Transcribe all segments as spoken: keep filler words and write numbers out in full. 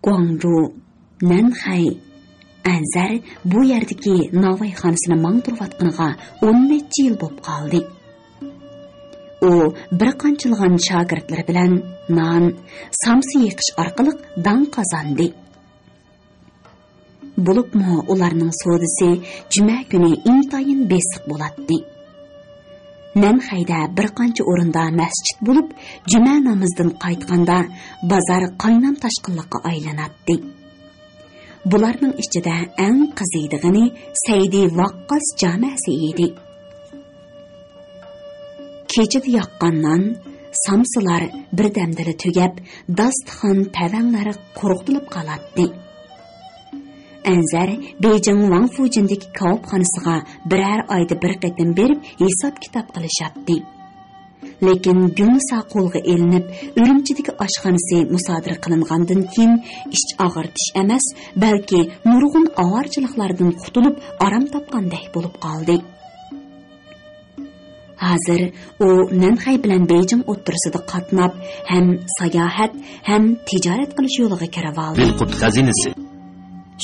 گۇاڭجۇ، نەنخەي، ئەنزەر بۇ يەردىكى ناۋايخانىسىنى ماڭدۇرۇۋاتقىنىغا ئون نەچچە يىل بولۇپ قالدى. ئۇ بىر قانچىلىغان شاگىرتلىرى بىلەن نان، سامسا يېقىش ئارقىلىق داڭ قازاندى. بولۇپمۇ ئۇلارنىڭ سودىسى جۈمە كۈنى ئىنتايىن بېسىق بولاتتى. نەنخەيدە بىر قانچە ئورۇندا مەسچىت بولۇپ، جۈمە نامىزىدىن قايتقاندا بازار قاينام تاشقىنلىققا ئايلىناتتى. بۇلارنىڭ ئىچىدە ئەڭ قىزىيدىغىنى سەيدى ۋاققاس جامەسى ئىدى. كېچىدە ياققان نان، سامسىلار بىردەمدىلا تۈگەپ، داستىخان، تەۋەڭلەر قۇرۇقتىلىپ قالاتتى. ئەنزەر بېيجىڭ ۋاڭفۇجىندىكى كاۋاپخانىسىغا بىرەر ئايدا بىر قېتىم بېرىپ ھېساب-كىتاب قىلىشاتتى. لېكىن گۈلنىسا قولغا ئېلىنىپ، ئۈرۈمچىدىكى ئاشخانىسى مۇسادىرە قىلىنغاندىن كېيىن، ئىچ ئاغرىتىش ئەمەس، بەلكى نۇرغۇن ئاۋارىچىلىقلاردىن قۇتۇلۇپ، ئارام تاپقاندەك بولۇپ قالدى. ھازىر ئۇ نەنخەي بىلەن بېيجىڭ ئوتتۇرىسىدا قاتناپ، ھەم ساياھەت، ھەم تىجارەت قىلىش يولىغا كىرىۋالدى. بىلقۇت خەزىنىسى.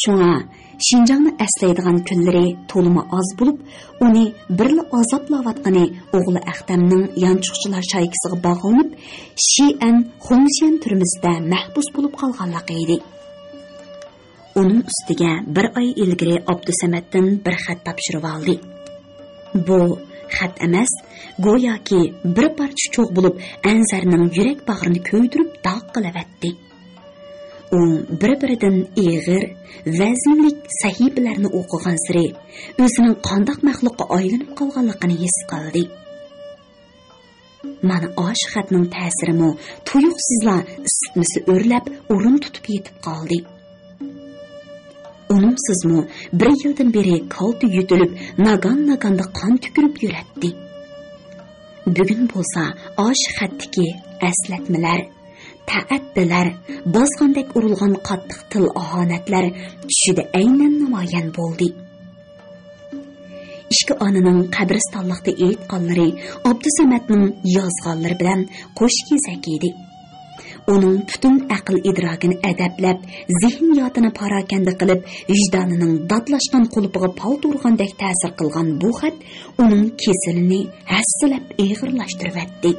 شۇڭا شىنجاڭنى ئەسلەيدىغان كۈنلىرى تولىمۇ ئاز بولۇپ، ئۇنى بىرلا ئازابلاۋاتقىنى ئوغلى ئەختەمنىڭ يانچۇقچىلار شايكىسىغا باغلىنىپ، شىئەن خۇڭشيەن تۈرمىسىدە مەھبۇس بولۇپ قالغانلىقى ئىدى. ئۇنىڭ ئۈستىگە بىر ئاي ئىلگىرى ئابدۇسەمەتتىن بىر خەت تاپشۇرۇۋالدى. بۇ خەت ئەمەس، گوياكى بىر پارچە چوغ بولۇپ، ئەنزەرنىڭ يۈرەك باغرىنى كۆيدۈرۈپ داغ قىلىۋەتتى. ئۇ بىر-بىرىدىن ئېغىر، ۋەزىنلىك سەھىپىلەرنى ئوقۇغانسېرى، ئۆزىنىڭ قانداق مەخلۇققا ئايلىنىپ قالغانلىقىنى ھېس قىلدى. مانا، ئاشۇ خەتنىڭ تەسىرىمۇ تۇيۇقسىزلا ئىسسىتمىسى ئۆرلەپ، ئورۇن تۇتۇپ يېتىپ قالدى. ئۇنىڭسىزمۇ بىر يىلدىن بېرى كالتە يۆتىلىپ، ناگان-ناگاندا قان تۈكۈرۈپ يۈرەتتى. بۈگۈن بولسا ئاشۇ خەتتىكى ئەسلەتمىلەر، تەئەددىلەر، بازغاندەك ئۇرۇلغان قاتتىق تىل-ئاھانەتلەر چۈشىدە ئەينەن نامايان بولدى. ئىككى ئانىنىڭ قەبرىستانلىقتا ئېيتقانلىرى ئابدۇسەمەتنىڭ يازغانلىرى بىلەن قوش كېزەك ئىدى. ئۇنىڭ پۈتۈن ئەقىل ئىدراكىنى ئەدەپلەپ، زېھىن ياتىنى پاراكەندە قىلىپ، ۋىجدانىنىڭ داتلاشقان قۇلۇپىغا پالتا ئۇرغاندەك تەسىر قىلغان بۇ خەت ئۇنىڭ كېسىلىنى ھەسسىلەپ ئېغىرلاشتۇرۇۋەتتى.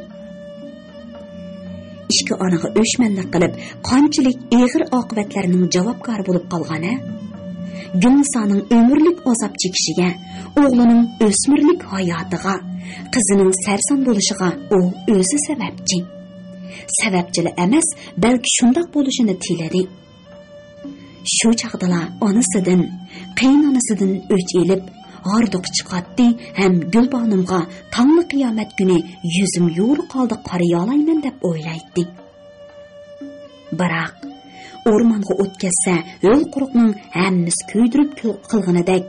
ئىككى ئانىغا ئۆچمەنلىك قىلىپ، قانچىلىك ئېغىر ئاقىۋەتلەرنىڭ جاۋابكارى بولۇپ قالغان-ھە؟ گۈلنىسانىڭ ئۆمۈرلۈك ئازاب چېكىشىگە، ئوغلىنىڭ ئۆسمۈرلۈك ھاياتىغا، قىزىنىڭ سەرسان بولۇشىغا ئۇ ئۆزى سەۋەبچى. سەۋەبچىلا ئەمەس، بەلكى شۇنداق بولۇشىنى تىلىدى. شۇ چاغدىلا ئانىسىدىن، قېيىنئانىسىدىن ئۆچ ئېلىپ، ھاردۇقى چىقاتتى ھەم گۈلبانۇمغا تاڭلا قىيامەت كۈنى يۈزۈم يورۇق ھالدا قارىيالايمەن دەپ ئويلايتتى. بىراق، ئورمانغا ئوت كەتسە، ھۆل-قۇرۇقنىڭ ھەممىسى كۆيدۈرۈپ كۈل قىلغىنىدەك،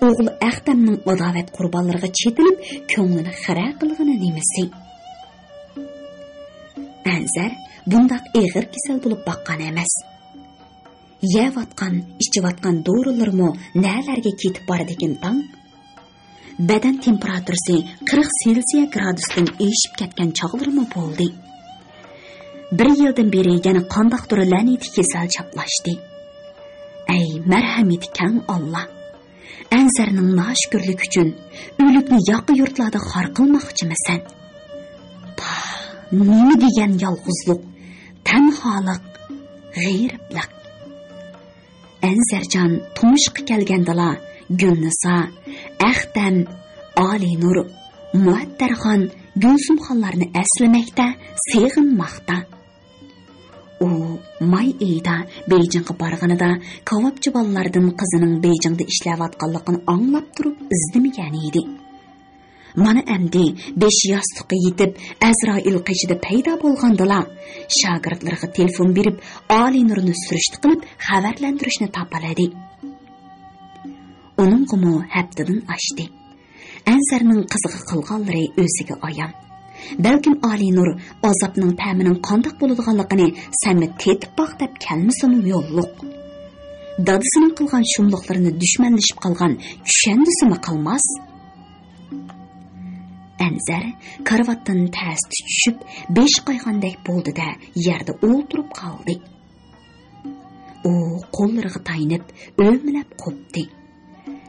ئوغلى ئەختەمنىڭ ئاداۋەت قۇربانلىرىغا چېتىلىپ، كۆڭلىنى خىرە قىلغىنى نېمىسى؟ ئەنزەر بۇنداق ئېغىر كېسەل بولۇپ باققان ئەمەس. يەۋاتقان، ئىچىۋاتقان دورىلىرىمۇ نەلەرگە كېتىپ بارىدىكىن تاڭ؟ بەدەن تېمپېراتۇرىسى قىرىق سېلسىيە گرادۇستىن ئېشىپ كەتكەن چاغلىرىمۇ بولدى. بىر يىلدىن بېرى يەنە قانداقتۇر لەنىتى كېسەل چاپلاشتى. ئەي، مەرھەمىتى كەڭ ئاللا! ئەنزەرنىڭ ناشۈكۈرلۈكى ئۈچۈن ئۆلۈكنى ياقا يۇرتلاردا خار قىلماقچىمىسەن؟ پاھ، نېمە دېگەن يالغۇزلۇق، تەنھالىق، غېرىبلىق. ئەنزەرجان تۇمشۇققا كەلگەندىلا، گۈلنىسا، ئەختەم، ئالىنۇر، مۇئەتتەرخان، گۈلسۇمخانلارنى ئەسلىمەكتە، سېغىنماقتا. ئۇ ماي ئېيىدا بېيجىڭغا بارغىنىدا، كاۋاپچى بالىلاردىن قىزىنىڭ بېيجىڭدا ئىشلەۋاتقانلىقىنى ئاڭلاپ تۇرۇپ ئىزدىمىگەن ئىدى. مانا ئەمدى بېشى ياستۇققا يېتىپ، ئەزرائىل قېشىدا پەيدا بولغاندىلا، شاگىرتلىرىغا تېلېفون بېرىپ، ئالىنۇرنى سۈرۈشتە قىلىپ، خەۋەرلەندۈرۈشنى تاپىلىدى. ئۇنىڭغىمۇ ھەپتىدىن ئاشتى. ئەنزەرنىڭ قىزىغا قىلغانلىرى ئۆزىگە ئايان. بەلكىم ئالىنۇر ئازابنىڭ تەمىنىڭ قانداق بولىدىغانلىقىنى سەنمۇ تېتىپ باق دەپ كەلمىسىمۇ يوللۇق. دادىسىنىڭ قىلغان شۇملۇقلىرىنى دۈشمەنلىشىپ قالغان چۈشەندىسىمۇ قىلماس؟ ئەنزەر كارىۋاتتىن تەستە چۈشۈپ، بېشى قايغاندەك بولدى-دە، يەردە ئولتۇرۇپ قالدى. ئۇ قوللىرىغا تايىنىپ ئۆمىلەپ قوپتى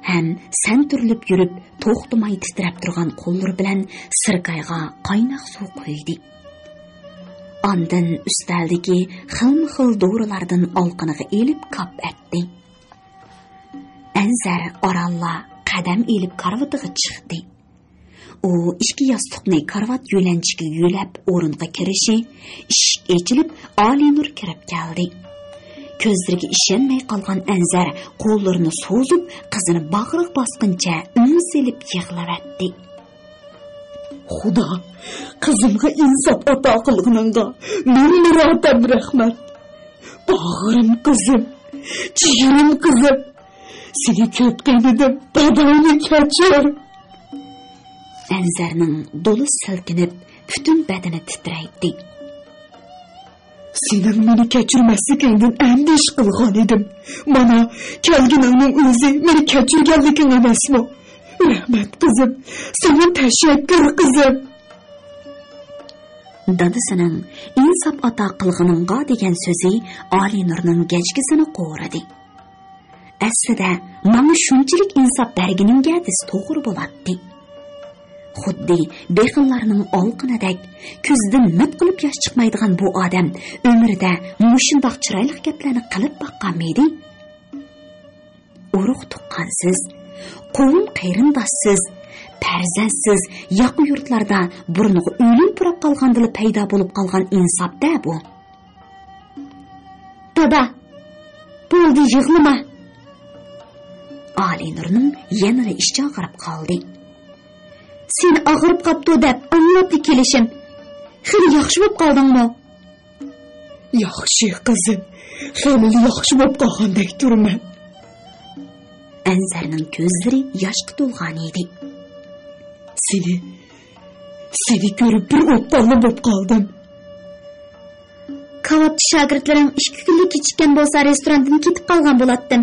ھەم سەنتۈرۈلۈپ يۈرۈپ، توختىماي تىترەپ تۇرغان قوللىرى بىلەن سىركايغا قايناق سۇ قۇيدى. ئاندىن ئۈستەلدىكى خىلمۇ خىل دورىلاردىن ئالىقىنىغا ئېلىپ كاپ ئەتتى. ئەنزەر ئارانلا قەدەم ئېلىپ كارىۋىتىغا چىقتى. ئۇ ئىككى ياستۇقنى كارىۋات يۆلەنچىگە يۆلەپ ئورۇنغا كىرىشى، ئىشىك ئېچىلىپ، ئالىنۇر كىرىپ كەلدى. كۆزلىرىگە ئىشەنمەي قالغان ئەنزەر قوللىرىنى سوزۇپ، قىزىنى باغرىغا باسقىنچە ئۈن سېلىپ يىغلىۋەتتى. «خۇدا، قىزىمغا ئىنساپ ئاتا قىلغىنىڭغا مىڭ مەرتەبە رەھمەت. باغرىم قىزىم، جىگىرىم قىزىم، سېنى كۆپ قىينىدىم، داداڭنى كەچۈر.» ئەنزەرنىڭ دولىسى سىلكىنىپ، پۈتۈن بەدىنى تىترەيتتى. «سېنىڭ مېنى كەچۈرمەسلىكىڭدىن ئەندىشە قىلغان ئىدىم. مانا، كەلگىنىڭنىڭ ئۆزى مېنى كەچۈرگەنلىكىڭ ئەمەسمۇ؟ رەھمەت، قىزىم، ساڭا تەشەككۈر، قىزىم.» دادىسىنىڭ «ئىنساپ ئاتا قىلغىنىڭغا» دېگەن سۆزى ئالىنۇرنىڭ گەجگىسىنى قورۇدى. ئەسلىدە، ماڭا شۇنچىلىك ئىنساپ بەرگىنىڭگە دېسە توغرا بولاتتى. خۇددى بېقىنلارنىڭ ئالىقىنىدەك، كۆزىدىن مىت قىلىپ ياش چىقمايدىغان بۇ ئادەم ئۆمرىدە مۇشۇنداق چىرايلىق گەپلەرنى قىلىپ باققانمىدى؟ ئۇرۇق-تۇغقانسىز، قوۋم-قېرىنداشسىز، پەرزەنتسىز، ياقا يۇرتلاردا بۇرنىغا ئۆلۈم پۇراپ قالغاندىلا پەيدا بولۇپ قالغان ئىنساپ-دە بۇ. دادا، بولدى، يىغلىما. ئالىنۇرنىڭ يەنىلا ئىچى ئاغرىپ قالدى. سېنى ئاغرىپ قاپتۇ دەپ ئاڭلاپلا كېلىشىم. خېلى ياخشى بولۇپ قالدىڭمۇ؟ ياخشى، قىزىم، خېلىلا ياخشى بولۇپ قالغاندەك تۇرىمەن. ئەنزەرنىڭ كۆزلىرى ياشقا تولغان ئىدى. سېنى، سېنى كۆرۈپ بىر ئوبدانلا بولۇپ قالدىم. كاۋاپچى شاگىرتلىرىڭ ئىككى كۈنلۈك كېچىككەن بولسا، رېستوراندىن كېتىپ قالغان بولاتتىم.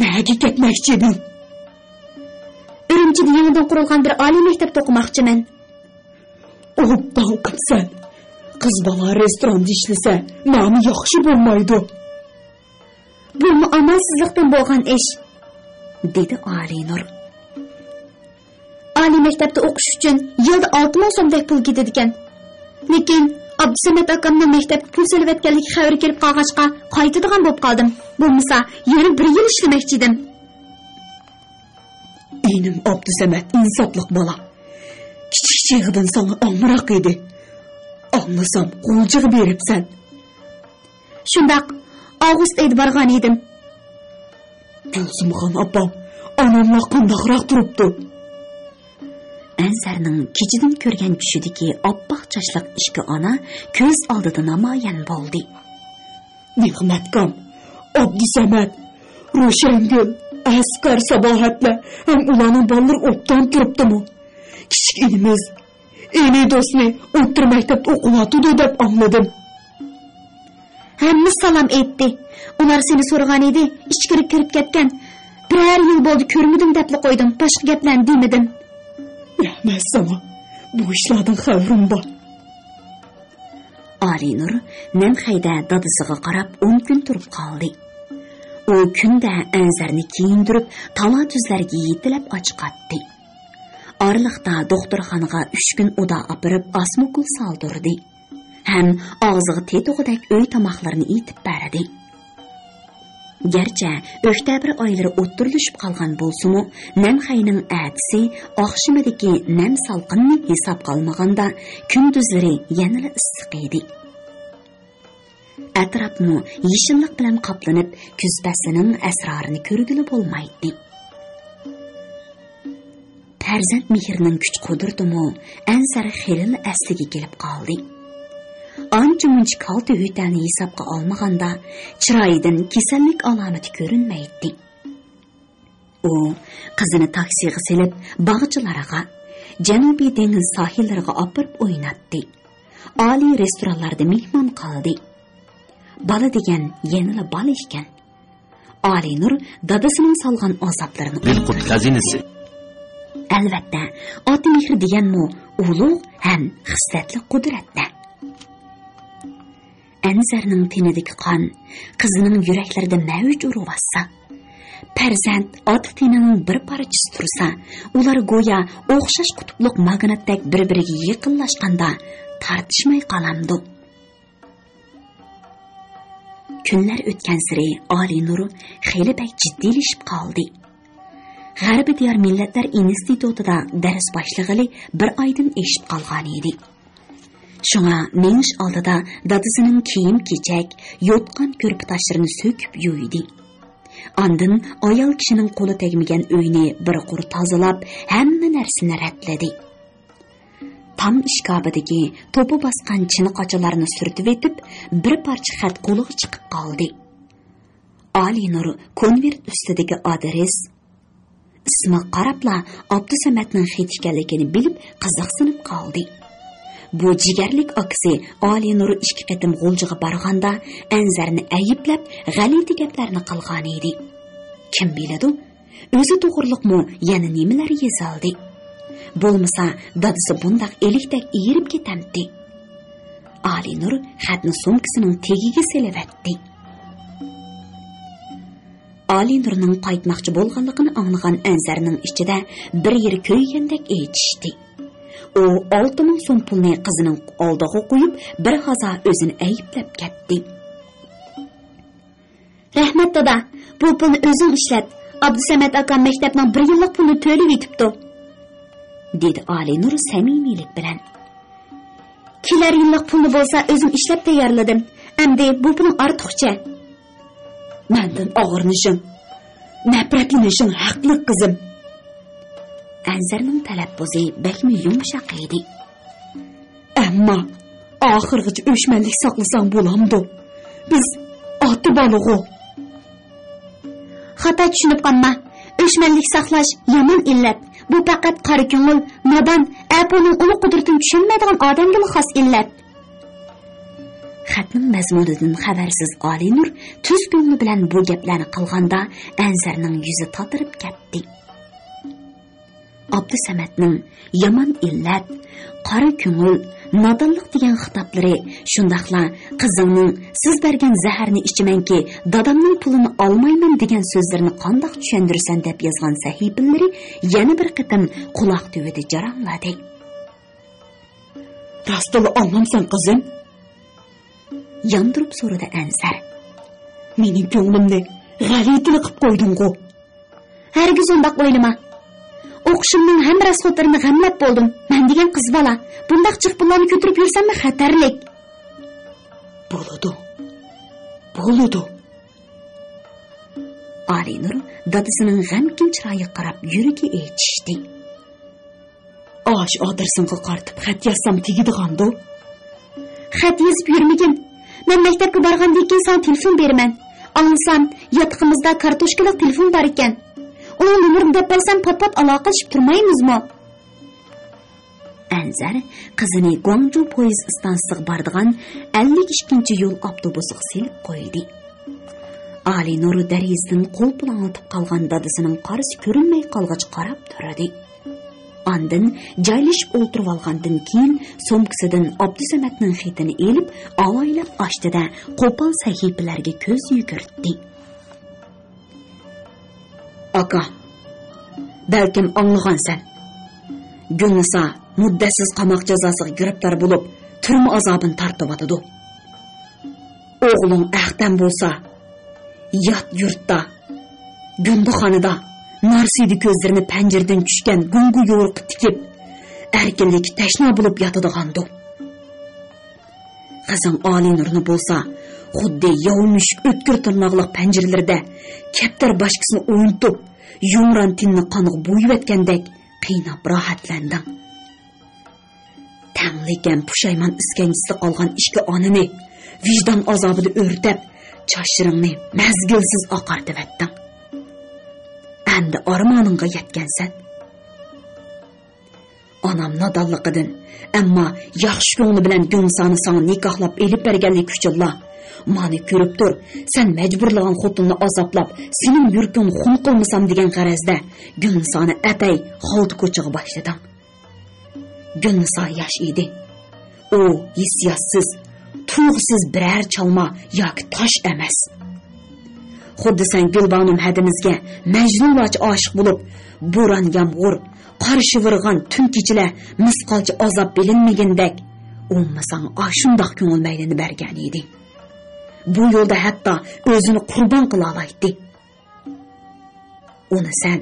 نەگە كەتمەكچى ئىدىڭ؟ ئۈرۈمچىدە يېڭىدىن قۇرۇلغان بىر ئالىي مەكتەپتە ئوقۇماقچىمەن. ئوبدان قىپسەن. قىز بالا رېستوراندا ئىشلىسە، نامى ياخشى بولمايدۇ. بۇمۇ ئامالسىزلىقتىن بولغان ئىش، دېدى ئالىنۇر. ئالىي مەكتەپتە ئوقۇش ئۈچۈن يىلدا ئالتە مىڭ سومدەك پۇل كېتىدىكەن. لېكىن ئابدۇسەمەت ئاكامنىڭ مەكتەپكە پۇل سېلىۋەتكەنلىكى خەۋىرى كېلىپ قالغاچقا، قايتىدىغان بولۇپ قالدىم. بولمىسا، يەنە بىر يىل ئىشلىمەكچىدىم. ئىنىم ئابدۇسەمەت ئىنساپلىق بالا. كىچىك چېغىدىن ساڭا ئامراق ئىدى. ئاڭلىسام، غۇلجىغا بېرىپسەن. شۇنداق، ئاۋغۇست ئېيىدا بارغان ئىدىم. گۈلزۇمخان ئاپام، ئاناملا قانداقراق تۇرۇپتۇ؟ ئەنزەرنىڭ كېچىدىن كۆرگەن چۈشىدىكى ئاپئاق چاچلىق ئىككى ئانا كۆز ئالدىدا نامايان بولدى. نېمەتكام، ئابدۇسەمەت، روشەنگۈل، ئەسقەر، ساباھەتلەر ھەم ئۇلارنىڭ بالىلىرى ئوبدان تۇرۇپتۇمۇ؟ كىچىك ئىنىمىز ئېنى دوستنى ئوتتۇرا مەكتەپتە ئوقۇۋاتىدۇ دەپ ئاڭلىدىم. ھەممە سالام ئېيتتى. ئۇلار سېنى سورىغان ئىدى، ئىچكىرىگە كىرىپ كەتكەن. بىرەر يىل بولدى كۆرمىدىم دەپلا قويدۇم، باشقا گەپلەرنى دېمىدىم. رەھمەت ساڭا، بۇ ئىشلاردىن خەۋىرىم بار. ئالىنۇر نەنخەيدە دادىسىغا قاراپ ئون كۈن تۇرۇپ قالدى. ئۇ كۈندە ئەنزەرنى كىيىندۈرۈپ، تالا-تۈزلەرگە يېتىلەپ ئاچىقاتتى. ئارىلىقتا دوختۇرخانىغا ئۈچ كۈن ئۇدا ئاپىرىپ، ئاسما ئوكۇل سالدۇردى ھەم ئاغزىغا تېتىغۇدەك ئۆي تاماقلىرىنى ئېتىپ بەردى. گەرچە ئۆكتەبىر ئايلىرى ئوتتۇرىلىشىپ قالغان بولسىمۇ، نەنخەينىڭ ئەتىسى، ئاخشىمىدىكى نەم سالقىننى ھېسابقا ئالمىغاندا، كۈندۈزلىرى يەنىلا ئىسسىق ئىدى. ئەتراپمۇ يېشىللىق بىلەن قاپلىنىپ، كۈز پەسلىنىڭ ئەسرارىنى كۆرگىلى بولمايتتى. پەرزەنت مېھرىنىڭ كۈچ-قۇدرىتىمۇ ئەنزەر خېلىلا ئەسلىگە كېلىپ قالدى. ئانچە-مۇنچە كالتە يۆتەلنى ھېسابقا ئالمىغاندا، چىرايىدىن كېسەللىك ئالامىتى كۆرۈنمەيتتى. ئۇ قىزىنى تاكسىغا سېلىپ، باغچىلارغا، جەنۇبىي دېڭىز ساھىللىرىغا ئاپىرىپ ئويناتتى. ئالىي رېستورانلاردا مېھمان قىلدى. بالا دېگەن يەنىلا بالا ئىكەن. ئالىنۇر دادىسىنىڭ سالغان ئازابلىرىنى دىل قۇت ئۇنتۇدى. خەزىنىسى. ئەلۋەتتە، ئاتا مېھرى دېگەنمۇ ئۇلۇغ ھەم خىسلەتلىك قۇدرەت-تە. ئەنزەرنىڭ تېنىدىكى قان قىزىنىڭ يۈرەكلىرىدە مەۋج ئۇرۇۋاتسا، پەرزەنت ئاتا تېنىنىڭ بىر پارچىسى تۇرسا، ئۇلار گويا ئوخشاش قۇتۇپلۇق ماگنىتتەك بىر-بىرىگە يېقىنلاشقاندا تارتىشماي قالامدۇ؟ كۈنلەر ئۆتكەنسېرى ئالىنۇر خېلى بەك جىددىيلىشىپ قالدى. غەربىي دىيار مىللەتلەر ئىنستىتۇتىدا دەرس باشلىغىلى بىر ئايدىن ئېشىپ قالغانىدى. شۇڭا مېڭىش ئالدىدا دادىسىنىڭ كىيىم-كېچەك، يوتقان-كۆرپە تاشلىرىنى سۆكۈپ يۇيدى. ئاندىن ئايال كىشىنىڭ قولى تەگمىگەن ئۆينى بىر قۇر تازىلاپ، ھەممە نەرسىنى رەتلىدى. تام ئىشكاپىدىكى توپا باسقان چىنە قاچىلارنى سۈرتۈۋېتىپ، بىر پارچە خەت قولىغا چىقىپ قالدى. ئالىنۇر كونۋېرت ئۈستىدىكى ئادرېس، ئىسمىغا قاراپلا ئابدۇسەمەتنىڭ خېتى ئىكەنلىكىنى بىلىپ قىزىقسىنىپ قالدى. بۇ جىگەرلىك ئاكىسى ئالىنۇر ئىككى قېتىم غۇلجىغا بارغاندا ئەنزەرنى ئەيىبلەپ غەلىتە گەپلەرنى قىلغانىدى. كىم بىلىدۇ، ئۆزى توغرۇلۇقمۇ يەنە نېمىلەر يېزىلدى. بولمىسا دادىسى بۇنداق ئېلىكتەك ئېرىپ كېتەمتى؟ ئالىنۇر خەتنى سومكىسىنىڭ تېگىگە سېلىۋەتتى. ئالىنۇرنىڭ قايتماقچى بولغانلىقىنى ئاڭلىغان ئەنزەرنىڭ ئىچىدە بىر يېرى كۆيگەندەك ئېچىشتى. ئۇ ئالتە مىڭ سوم پۇلنى قىزىنىڭ ئالدىغا قويۇپ، بىر ھازا ئۆزىنى ئەيىبلەپ كەتتى. «رەھمەت، دادا، بۇ پۇلنى ئۆزۈڭ ئىشلەت. ئابدۇسەمەت ئاكام مەكتەپنىڭ بىر يىللىق پۇلىنى تۆلىۋېتىپتۇ»، دېدى ئالىنۇر سەمىمىيلىك بىلەن. «كېلەر يىللىق پۇلنى بولسا ئۆزۈم ئىشلەپ تەييارلىدىم. ئەمدى بۇ پۇلۇڭ ئارتۇقچە.» «مەندىن ئاغرىنىشىڭ، نەپرەتلىنىشىڭ ھەقلىق، قىزىم.» ئەنزەرنىڭ تەلەپپۇزى بەكمۇ يۇمشاق ئىدى. «ئەمما ئاخىرغىچە ئۆچمەنلىك ساقلىساڭ بولامدۇ؟ بىز ئاتا بالىغۇ.» «خاتا چۈشىنىپ قالما. ئۆچمەنلىك ساقلاش يامان ئىللەت. بۇ پەقەت قارا كۆڭۈل، نادان، ئەپۇنىڭ ئۇلۇغ قۇدرىتىنى چۈشەنمەيدىغان ئادەمگىلا خاس ئىللەت.» خەتنىڭ مەزمۇنىدىن خەۋەرسىز ئالىنۇر تۈز كۆڭلى بىلەن بۇ گەپلەرنى قىلغاندا، ئەنزەرنىڭ يۈزى تاتىرىپ كەتتى. ئابدۇسەمەتنىڭ يامان ئىللەت، قارا كۆڭۈل، نادانلىق دېگەن خىتابلىرى، شۇنداقلا قىزىڭنىڭ «سىز بەرگەن زەھەرنى ئىچىمەنكى، دادامنىڭ پۇلىنى ئالمايمەن» دېگەن سۆزلىرىنى قانداق چۈشەندۈرىسەن دەپ يازغان سەھىپىلىرى يەنە بىر قېتىم قۇلاق تۈۋىدە جاراڭلىدى. «راستلا ئاڭلامسەن، قىزىم؟» ياندۇرۇپ سورىدى ئەنزەر. «مېنىڭ كۆڭلۈمنى غەلىتىلا قىپ قويدۇڭغۇ.» «ھەرگىز ئۇنداق ئويلىما. ئوقۇشۇمنىڭ ھەممە راسخوتلىرىنى غەملەپ بولدۇم. مەن دېگەن قىز بالا. بۇنداق جىق پۇللارنى كۆتۈرۈپ يۈرسەممۇ خەتەرلىك.» «بولىدۇ، بولىدۇ.» ئالىنۇر دادىسىنىڭ غەمكىن چىرايىغا قاراپ يۈرىكى ئېچىشتى. «ئاشۇ ئادرېسىڭغا قارىتىپ خەت يازسام تېگىدىغاندۇ؟» «خەت يېزىپ يۈرمىگىن. مەن مەكتەپكە بارغاندىن كېيىن ساڭا تېلېفون بېرىمەن. ئاڭلىسام، ياتىقىمىزدا كارتوچكىلىق تېلېفون بار ئىكەن. ئۇنىڭ نومۇرىنى دەپ بەرسەم، پات-پات ئالاقىلىشىپ تۇرمايمىزمۇ؟» ئەنزەر قىزىنى گۇاڭجۇ پويىز ئىستانسىسىغا بارىدىغان ئەللىك ئىككىنچى يول ئاپتوبۇسىغا سېلىپ قويدى. ئالىنۇر دېرىزىدىن قول پۇلاڭلىتىپ قالغان دادىسىنىڭ قارىسى كۆرۈنمەي قالغاچ قاراپ تۇردى. ئاندىن جايلىشىپ ئولتۇرۇۋالغاندىن كېيىن، سومكىسىدىن ئابدۇسەمەتنىڭ خېتىنى ئېلىپ، ئاۋايلاپ ئاچتى-دە، قوپال سەھىپىلەرگە كۆز يۈگۈرتتى. «ئاكا، بەلكىم ئاڭلىغانسەن. گۈلنىسا مۇددەتسىز قاماق جازاسىغا گىرىپتار بولۇپ، تۈرمە ئازابىنى تارتىۋاتىدۇ. ئوغلۇڭ ئەختەم بولسا، يات يۇرتتا، گۇندىخانىدا، نارسىدە كۆزلىرىنى پەنجىرىدىن چۈشكەن گۇڭگۇ يورۇققا تىكىپ، ئەركىنلىككە تەشنا بولۇپ ياتىدىغاندۇ. قىزىڭ ئالىنۇرنى بولسا، خۇددى ياۋا مۈشۈك ئۆتكۈر تىرناقلىق پەنجىرىلىرىدە كەپتەر باشكىسىنى ئوينىتىپ، يۇمران تېنىنى قانغا بويىۋەتكەندەك قىيناپ راھەتلەندىڭ. تەڭلىكەم پۇشايمان ئىسكەنجىسىدە قالغان ئىككى ئانىنى، ۋىجدان ئازابىدا ئۆرتەپ، چاچلىرىڭنى مەزگىلسىز ئاقارتىۋەتتىڭ. ئەمدى ئارمانىڭغا يەتكەنسەن. ئانام نادانلىقىدىن، ئەمما ياخشى كۆڭلى بىلەن گۈلنىسانى ساڭا نىكاھلاپ ئېلىپ بەرگەنلىكى ئۈچۈنلا، مانا كۆرۈپ تۇر، سەن مەجبۇرلىغان خوتۇننى ئازابلاپ، سېنىڭ يۈرىكىڭنى خۇن قىلمىسام دېگەن غەرەزدە گۈلنىسانى ئەتەي خالتا كوچىغا باشلىدىڭ. گۈلنىسا ياش ئىدى. ئۇ ھېسسىياتسىز، تۇيۇقسىز بىرەر چالما ياكى تاش ئەمەس. خۇددى سەن گۈلبانۇم ھەدىمىزگە مەجنۇنلارچە ئاشىق بولۇپ، بوران-يامغۇر، قار شىۋىرغان تۈن كېچىلەر مىسقالچە ئازاب بىلىنمىگەندەك، ئۇمۇ ساڭا ئاشۇنداق كۆڭۈل مەيلىنى بەرگەن ئىدى. بۇ يولدا ھەتتا ئۆزىنى قۇربان قىلالايتتى. ئۇنى سەن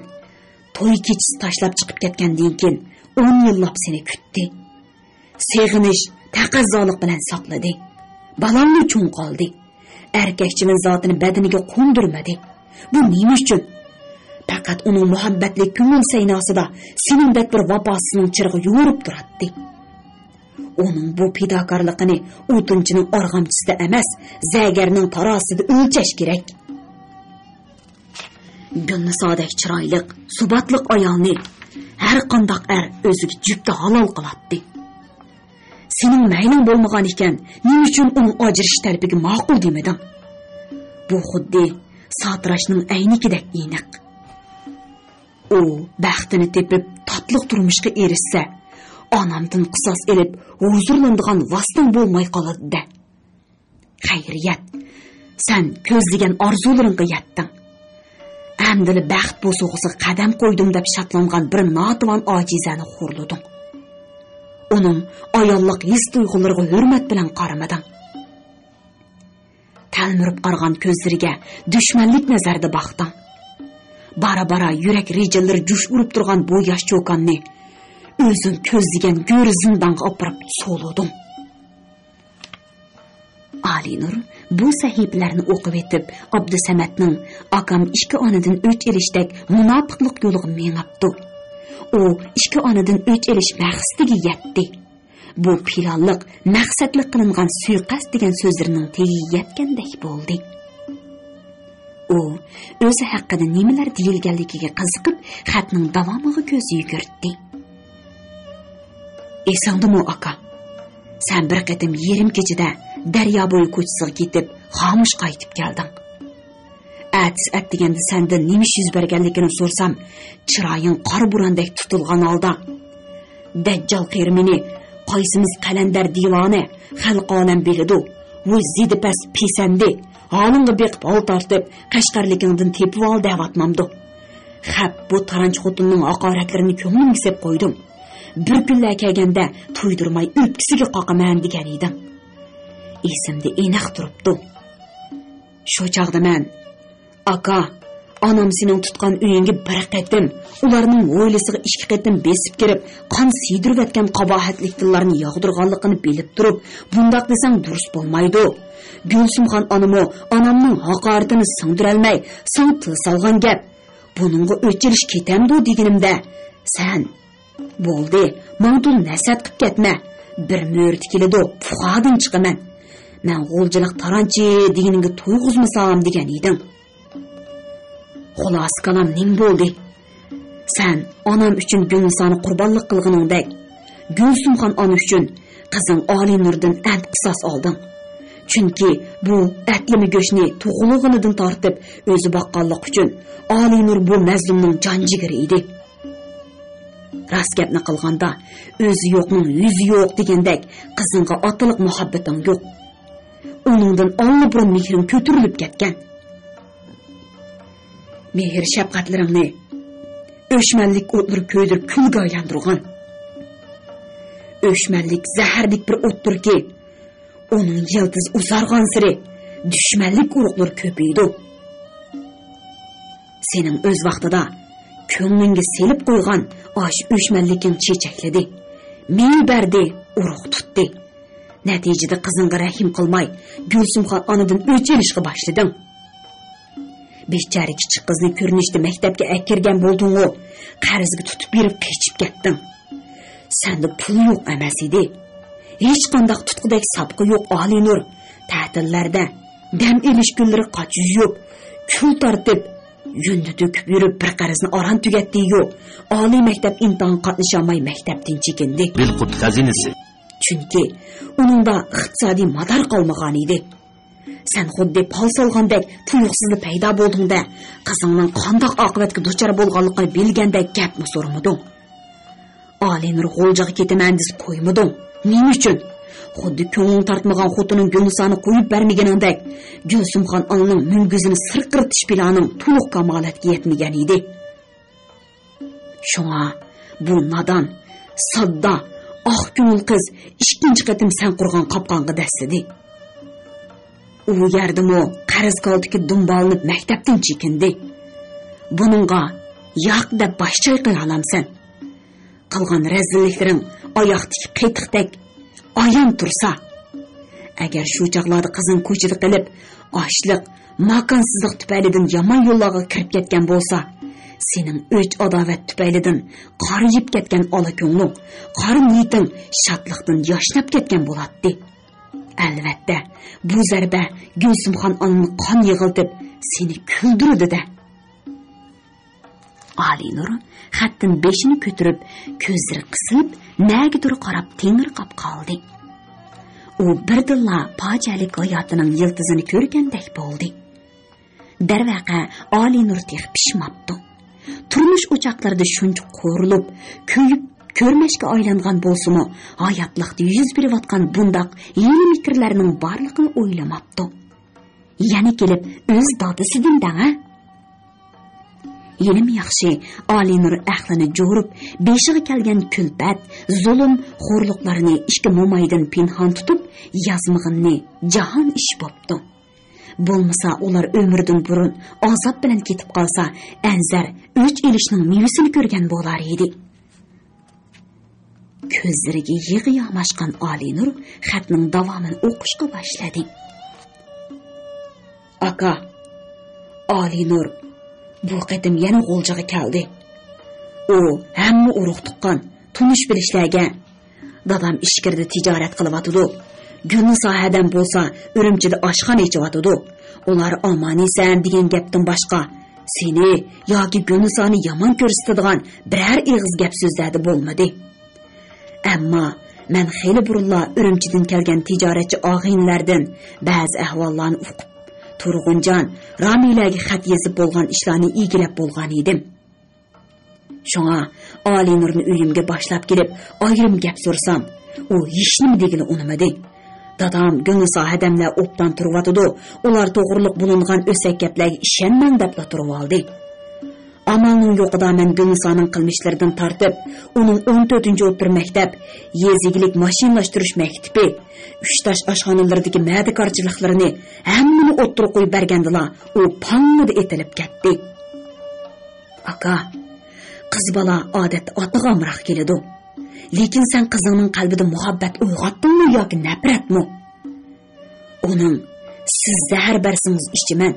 توي كېچىسى تاشلاپ چىقىپ كەتكەندىن كېيىن ئون يىللاپ سېنى كۈتتى. سېغىنىش، تەقەززالىق بىلەن ساقلىدى. بالاڭنى چوڭ قالدى. ئەركەكچىۋىن زاتىنى بەدىنىگە قوندۇرمىدى. بۇ نېمە ئۈچۈن؟ پەقەت ئۇنىڭ مۇھەببەتلىك كۆڭۈل سەيناسىدا سېنىڭدەك بىر ۋاپاسىزنىڭ چىرىغى يورۇپ تۇراتتى. ئۇنىڭ بۇ پىداكارلىقىنى ئوتۇنچىنىڭ ئارغامچىسىدا ئەمەس، زەگەرنىڭ تارازىسىدا ئۆلچەش كېرەك. گۈلنىسادەك چىرايلىق، سۇباتلىق ئايالنى ھەر قانداق ئەر ئۆزىگە جۈپتە ھالال قىلاتتى. سېنىڭ مەيلىڭ بولمىغان ئىكەن، نېمە ئۈچۈن ئۇنىڭ ئاجرىشىش تەلىپىگە ماقۇل دېمىدىڭ؟ بۇ خۇددى ساتىراشنىڭ ئەينىكىدەك ئېنىق. ئۇ بەختىنى تېپىپ، تاتلىق تۇرمۇشقا ئېرىشسە، ئانامدىن قىساس ئېلىپ، ھۇزۇرلىنىدىغان ۋاسىتەڭ بولماي قالىدۇ-دە. خەيرىيەت، سەن كۆزلىگەن ئارزۇلىرىڭغا يەتتىڭ. ئەمدىلا بەخت بوسۇغىسىغا قەدەم قويدۇم دەپ شادلانغان بىر ناتىۋان ئاجىزەنى خورلىدىڭ. ئۇنىڭ ئاياللىق ھېس-تۇيغۇلىرىغا ھۆرمەت بىلەن قارىمىدىڭ. تەلمۈرۈپ قارىغان كۆزلىرىگە دۈشمەنلىك نەزەردە باقتىڭ. بارا-بارا يۈرەك رىجىللىرى جۇش ئۇرۇپ تۇرغان بۇ ياش چوكاننى ئۆزۈڭ كۆزلىگەن گۆر زىندانغا ئاپىرىپ سولىدىڭ. ئالىنۇر بۇ سەھىپىلەرنى ئوقۇۋېتىپ، ئابدۇسەمەتنىڭ «ئاكام ئىككى ئانىدىن ئۆچ ئېلىشتەك مۇناپىقلىق يولىغا مېڭىپتۇ. ئۇ ئىككى ئانىدىن ئۆچ ئېلىش مەقسىتىگە يەتتى. بۇ پىلانلىق، مەقسەتلىك قىلىنغان سۇيىقەست» دېگەن سۆزلىرىنىڭ تېگىگە يەتكەندەك بولدى. ئۇ ئۆزى ھەققىدە نېمىلەر دېيىلگەنلىكىگە قىزىقىپ، خەتنىڭ داۋامىغا كۆز يۈگۈرتتى. «ئېسىڭدىمۇ، ئاكا؟ سەن بىر قېتىم يېرىم كېچىدە دەريا بويى كوچىسىغا كېتىپ، خامۇش قايتىپ كەلدىڭ. ئەتىسى ئەتىگەندە سەندىن نېمە ئىش يۈز بەرگەنلىكىنى سورىسام، چىرايىڭ قارا بوراندەك تۇتۇلغان ھالدا، دەججال قېرى مېنى، قايسىمىز قەلەندەر دىۋانە، خەلقى ئالەم بىلىدۇ، ۋۇي زېدە پەس پېسەندى، ھالىڭغا بېقىپ ھال تارتىپ، قەشقەرلىكىڭدىن تېپىۋال دەۋاتمامدۇ؟ خەپ بۇ تارانچى خوتۇننىڭ ھاقارەتلىرىنى كۆڭلۈمگە سېلىپ قويدۇم. بىر كۈنلەر كەلگەندە تۇيدۇرماي ئۆپكىسىگە قاقىمەن دېگەن ئىدىڭ.» ئېسىمدە ئېنىق تۇرۇپتۇ. شۇ چاغدا مەن، «ئاكا، ئانام سېنىڭ تۇتقان ئۆيۈڭگە بىر قېتىم، ئۇلارنىڭ ھويلىسىغا ئىككى قېتىم بېسىپ كىرىپ، قان سىيدۇرۇۋەتكەن قاباھەتلىك تىللارنى ياغدۇرغانلىقىنى بىلىپ تۇرۇپ، بۇنداق دېسەڭ دۇرۇس بولمايدۇ. گۈلسۈمخان ئانىمۇ ئانامنىڭ ھاقارىتىنى سىڭدۈرەلمەي، ساڭا تىل سالغان گەپ. بۇنىڭغا ئۆچ ئېلىش كېتەمدۇ دېگىنىمدە، سەن، بولدى، ماڭا تولا نەسىھەت قىپ كەتمە. بىر مۆرىتى كېلىدۇ، پۇخادىن چىقىمەن. مەن غۇلجىلىق تارانچى دېگىنىڭگە تويغۇزمىسام دېگەن ئىدىڭ.» «خۇلاسە كالام نېمە بولدى؟ سەن ئانام ئۈچۈن گۈلنىسانى قۇربانلىق قىلغىنىڭدەك، گۈلسۈمخان ئانا ئۈچۈن قىزىڭ ئالىنۇردىن ئەنت قىساس ئالدىڭ. چۈنكى بۇ ئەتلىمە گۆشنى تۇغۇلغىنىدىن تارتىپ ئۆزى باققانلىقى ئۈچۈن ئالىنۇر بۇ مەزلۇمنىڭ جان جىگىرى ئىدى. راست گەپنى قىلغاندا، ئۆزى يوقنىڭ يۈزى يوق دېگەندەك، قىزىڭغا ئاتىلىق مۇھەببىتىڭ يوق. ئۇنىڭدىن ئاللىبۇرۇن مېھرىڭ كۆتۈرۈلۈپ كەتكەن. مېھىر شەپقەتلىرىڭنى ئۆچمەنلىك ئوتلىرى كۆيدۈرۈپ كۈلگە ئايلاندۇرغان. ئۆچمەنلىك زەھەردەك بىر ئوتتۇركى، ئۇنىڭ يىلتىزى ئۇزارغانسېرى دۈشمەنلىك ئۇرۇقلىرى كۆپىيىدۇ. سېنىڭ ئۆز ۋاقتىدا كۆڭلۈڭگە سېلىپ قويغان ئاشۇ ئۆچمەنلىكىڭ چېچەكلىدى، مېۋە بەردى، ئۇرۇق تۇتتى. نەتىجىدە قىزىڭغا رەھىم قىلماي، گۈلسۈمخان ئانىدىن ئۆچ ئېلىشقا باشلىدىڭ. بىچارە كىچىك قىزنى كۆرۈنۈشتە مەكتەپكە ئەكىرگەن بولدۇڭغۇ، قەرزگە تۇتۇپ بېرىپ قېچىپ كەتتىڭ. سەندە پۇل يوق ئەمەس ئىدى. ھېچقانداق تۇتقۇدەك ساپقا يوق ئالىنۇر تەتىللەردە، دەم ئېلىش كۈنلىرى قاچا يۇيۇپ، كۈل تارتىپ، يۇندى تۆكۈپ يۈرۈپ بىر قەرزنى ئاران تۈگەتتى-يۇ، ئالىي مەكتەپ ئىمتىھانغا قاتنىشالماي مەكتەپتىن چېكىندى. بىلقۇت خەزىنىسى. چۈنكى ئۇنىڭدا ئىقتىسادىي مادار قالمىغانىدى. سەن خۇددى پال سالغاندەك تۇيۇقسىزلا پەيدا بولدۇڭ-دە، قىزىڭنىڭ قانداق ئاقىۋەتكە دۇچار بولغانلىقىنى بىلگەندەك گەپمۇ سورىمىدىڭ. ئالىنۇر غۇلجىغا كېتىمەن دېسە قويمىدىڭ. نېمە ئۈچۈن؟ خۇددى كۆڭلۈڭ تارتمىغان خوتۇنۇڭ گۈلنىسانى قويۇپ بەرمىگىنىڭدەك، گۈلسۈمخان ئانىنىڭ مۈڭگۈزىنى سىرقىرىتىش پىلانىڭ تولۇق كامالەتكە يەتمىگەن ئىدى. شۇڭا بۇ نادان، ساددا، ئاق كۆڭۈل قىز ئىككىنچى قېتىم سەن قۇرغان قاپقانغا دەسسىدى. ئۇ يەردىمۇ قەرز كالتىكى دۇمبالىنىپ مەكتەپتىن چېكىندى. بۇنىڭغا ياق دەپ باش چايقىيالامسەن؟ قىلغان رەزىللىكلىرىڭ ئاياقتىكى قېتىقتەك ئايان تۇرسا. ئەگەر شۇ چاغلاردا قىزىڭ كوچىدا قېلىپ، ئاچلىق، ماكانسىزلىق تۈپەيلىدىن يامان يوللارغا كىرىپ كەتكەن بولسا، سېنىڭ ئۆچ-ئاداۋەت تۈپەيلىدىن قارىيىپ كەتكەن ئالا كۆڭلۈڭ، قارا نىيىتىڭ شادلىقتىن ياشناپ كەتكەن بولاتتى. ئەلۋەتتە، بۇ زەربە گۈلسۈمخان ئانىنى قان يىغلىتىپ، سېنى كۈلدۈردى-دە. ئالىنۇر خەتتىن بېشىنى كۆتۈرۈپ، كۆزلىرى قىسىلىپ، نەگىدۇر قاراپ تېڭىرقاپ قالدى. ئۇ بىردىنلا پاجىئەلىك ھاياتىنىڭ يىلتىزىنى كۆرگەندەك بولدى. دەرۋەقە، ئالىنۇر تېخى پىشماپتۇ. تۇرمۇش ئوچاقلىرىدا شۇنچە قورۇلۇپ، كۆيۈپ، كۆرمەشكە ئايلانغان بولسىمۇ، ھاياتلىقتا يۈز بېرىۋاتقان بۇنداق ھىيلە-مىكىرلەرنىڭ بارلىقىنى ئويلىماپتۇ. يەنە كېلىپ ئۆز دادىسىدىن دەڭە. يەنىمۇ ياخشى، ئالىنۇر ئەقلىنى جورۇپ، بېشىغا كەلگەن كۈلپەت، زۇلۇم، خورلۇقلارنى ئىككى مومايدىن پىنھان تۇتۇپ يازمىغىنىنى جاھان ئىش بوپتۇ. بولمىسا ئۇلار ئۆمرىدىن بۇرۇن ئازاب بىلەن كېتىپ قالسا، ئەنزەر ئۆچ ئېلىشنىڭ مېۋىسىنى كۆرگەن بولار ئىدى. كۆزلىرىگە يىغا ياماشقان ئالىنۇر خەتنىڭ داۋامىنى ئوقۇشقا باشلىدى. ئاكا، ئالىنۇر بۇ قېتىم يەنە غۇلجىغا كەلدى. ئۇ ھەممە ئۇرۇق-تۇغقان، تونۇش-بىلىشلەرگە، دادام ئىچكىرىدە تىجارەت قىلىۋاتىدۇ. گۈلنىسا ھەدەم بولسا ئۈرۈمچىدە ئاشخانا ئېچىۋاتىدۇ. ئۇلار ئامانىسەن دېگەن گەپتىن باشقا سېنى ياكى گۈلنىسانى يامان كۆرسىتىدىغان بىرەر ئېغىز گەپ-سۆزلەردە بولمىدى. ئەمما مەن خېلى بۇرۇنلا ئۈرۈمچىدىن كەلگەن تىجارەتچى ئاغىنىلەردىن بەزى ئەھۋاللارنى ئۇقۇپ، تۇرغۇنجان، رامىلەگە خەت يېزىپ بولغان ئىشلارنى ئىگىلەپ بولغان ئىدىم. شۇڭا ئالىنۇرنى ئۆيۈمگە باشلاپ كېلىپ، ئايرىم گەپ سورىسام، ئۇ ھېچنېمە دېگىلى ئۇنىمىدى. دادام گۈلنىسا ھەدەملەر ئوبدان تۇرۇۋاتىدۇ، ئۇلار توغرۇلۇق بولۇنغان ئۆسەك گەپلەرگە ئىشەنمەڭ دەپلا تۇرۇۋالدى. ئامالنىڭ يوقىدا مەن گۈلنىسانىڭ قىلمىشلىرىدىن تارتىپ، ئۇنىڭ ئون تۆتىنچى ئوتتۇرا مەكتەپ، يېزا ئىگىلىك ماشىنىلاشتۇرۇش مەكتىپى، ئۈچ تاش ئاشخانىلىرىدىكى مەدىكارچىلىقلىرىنى ھەممىنى ئوتتۇرىغا قويۇپ بەرگەندىلا، ئۇ پاڭڭىدە ئېتىلىپ كەتتى. ئاكا، قىز بالا ئادەتتە ئاتىغا ئامراق كېلىدۇ. لېكىن سەن قىزىڭنىڭ قەلبىدە مۇھەببەت ئويغاتتىڭمۇ ياكى نەپرەتمۇ؟ ئۇنىڭ «سىز زەھەر بەرسىڭىز ئىچىمەن،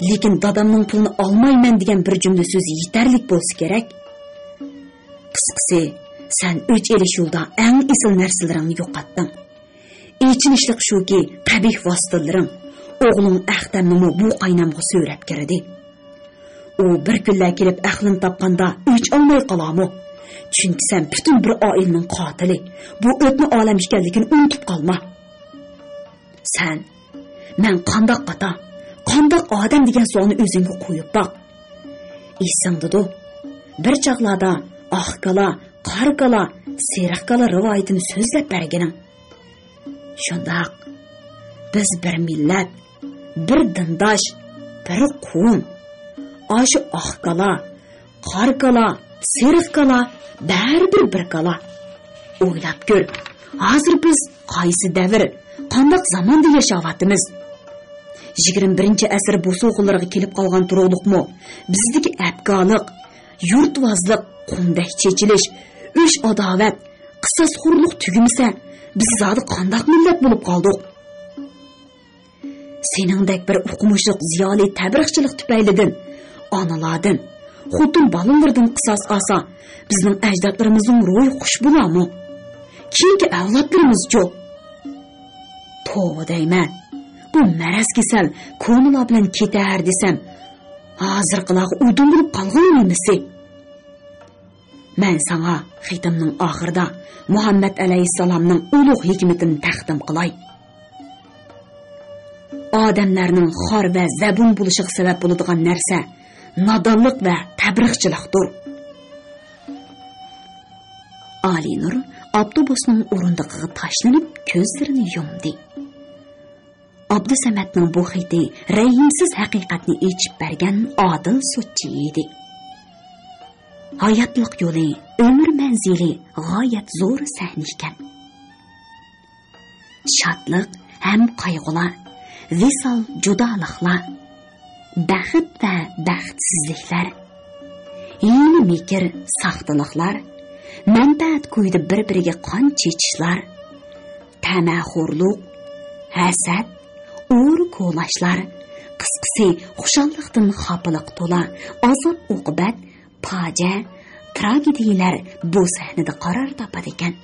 لېكىن دادامنىڭ پۇلىنى ئالمايمەن» دېگەن بىر جۈملە سۆزى يېتەرلىك بولسا كېرەك. قىسقىسى، سەن ئۆچ ئېلىش يولىدا ئەڭ ئېسىل نەرسىلىرىڭنى يوقاتتىڭ. ئېچىنىشلىق شۇكى، قەبىھ ۋاسىتىلىرىڭ ئوغلۇڭ ئەختەمنىمۇ بۇ قاينامغا سۆرەپ كىردى. ئۇ بىر كۈنلەر كېلىپ ئەقلىنى تاپقاندا ئۆچ ئالماي قالارمۇ؟ چۈنكى سەن پۈتۈن بىر ئائىلىنىڭ قاتىلى، بۇ ئۆتنە ئالەم ئىكەنلىكىنى ئۇنتۇپ قالما. سەن، مەن قانداق ئاتا، قانداق ئادەم دېگەن سوئالنى ئۆزۈڭگە قويۇپ باق. ئېسىڭدىدۇ، بىر چاغلاردا ئاق كالا، قارا كالا، سېرىق كالا رىۋايىتىنى سۆزلەپ بەرگىنىڭ. شۇنداق، بىز بىر مىللەت، بىر دىنداش، بىر قوۋم. ئاشۇ ئاق كالا، قارا كالا، سېرىق كالا، بەرىبىر بىر كالا. ئويلاپ كۆر، ھازىر بىز قايسى دەۋر، قانداق زاماندا ياشاۋاتىمىز؟ يىگىرمە بىرىنچى ئەسىر بوسۇغىلىرىغا كېلىپ قالغان تۇرۇقلۇقمۇ؟ بىزدىكى ئەپكالىق، يۇرتۋازلىق قۇمدەك چېچىلىش، ئۆچ-ئاداۋەت، قىساسخورلۇق تۈگىمىسە، بىز زادى قانداق مىللەت بولۇپ قالدۇق؟ سېنىڭدەك بىر ئوقۇمۇشلۇق زىيالىي تەبلىغچىلىق تۈپەيلىدىن ئانىلاردىن، خوتۇن بالىلىرىدىن قىساس ئالسا، بىزنىڭ ئەجدادلىرىمىزنىڭ روھى خۇش بولارمۇ؟ كېيىنكى ئەۋلادلىرىمىزچۇ؟ توۋا دەيمەن، بۇ مەرەز كېسەل كونىلار بىلەن كېتەر دېسەم، ھازىرقىلارغا ئۇدۇم بولۇپ قالغىنى نېمىسى؟ مەن ساڭا خېتىمنىڭ ئاخىرىدا مۇھەممەد ئەلەيھىسسالامنىڭ ئۇلۇغ ھېكمىتىنى تەقدىم قىلاي. ئادەملەرنىڭ خار ۋە زەبۇن بولۇشىغا سەۋەب بولىدىغان نەرسە نادانلىق ۋە تەبلىغچىلىقتۇر. ئالىنۇر ئاپتوبۇسنىڭ ئورۇندۇقىغا تاشلىنىپ، كۆزلىرىنى يۇمدى. ئابدۇسەمەتنىڭ بۇ خېتى رەھىمسىز ھەقىقەتنى ئېچىپ بەرگەن ئادىل سوتچى ئىدى. ھاياتلىق يولى، ئۆمۈر مەنزىلى غايەت زور سەھنە ئىكەن. شادلىق ھەم قايغۇلار، ۋىسال جۇدالىقلار، بەخت ۋە بەختسىزلىكلەر، ھىيلە-مىكىر، ساختىلىقلار، مەنپەئەت كويىدا بىر-بىرىگە قان چېچىشلار، تەمەخورلۇق، ھەسەت، ئورا كولاشلار، قىسقىسى، خۇشاللىقتىن خاپىلىققا تولا، ئازاب-ئوقۇبەت، پاجىئە، تراگېدىيەلەر بۇ سەھنىدە قارار تاپىدىكەن.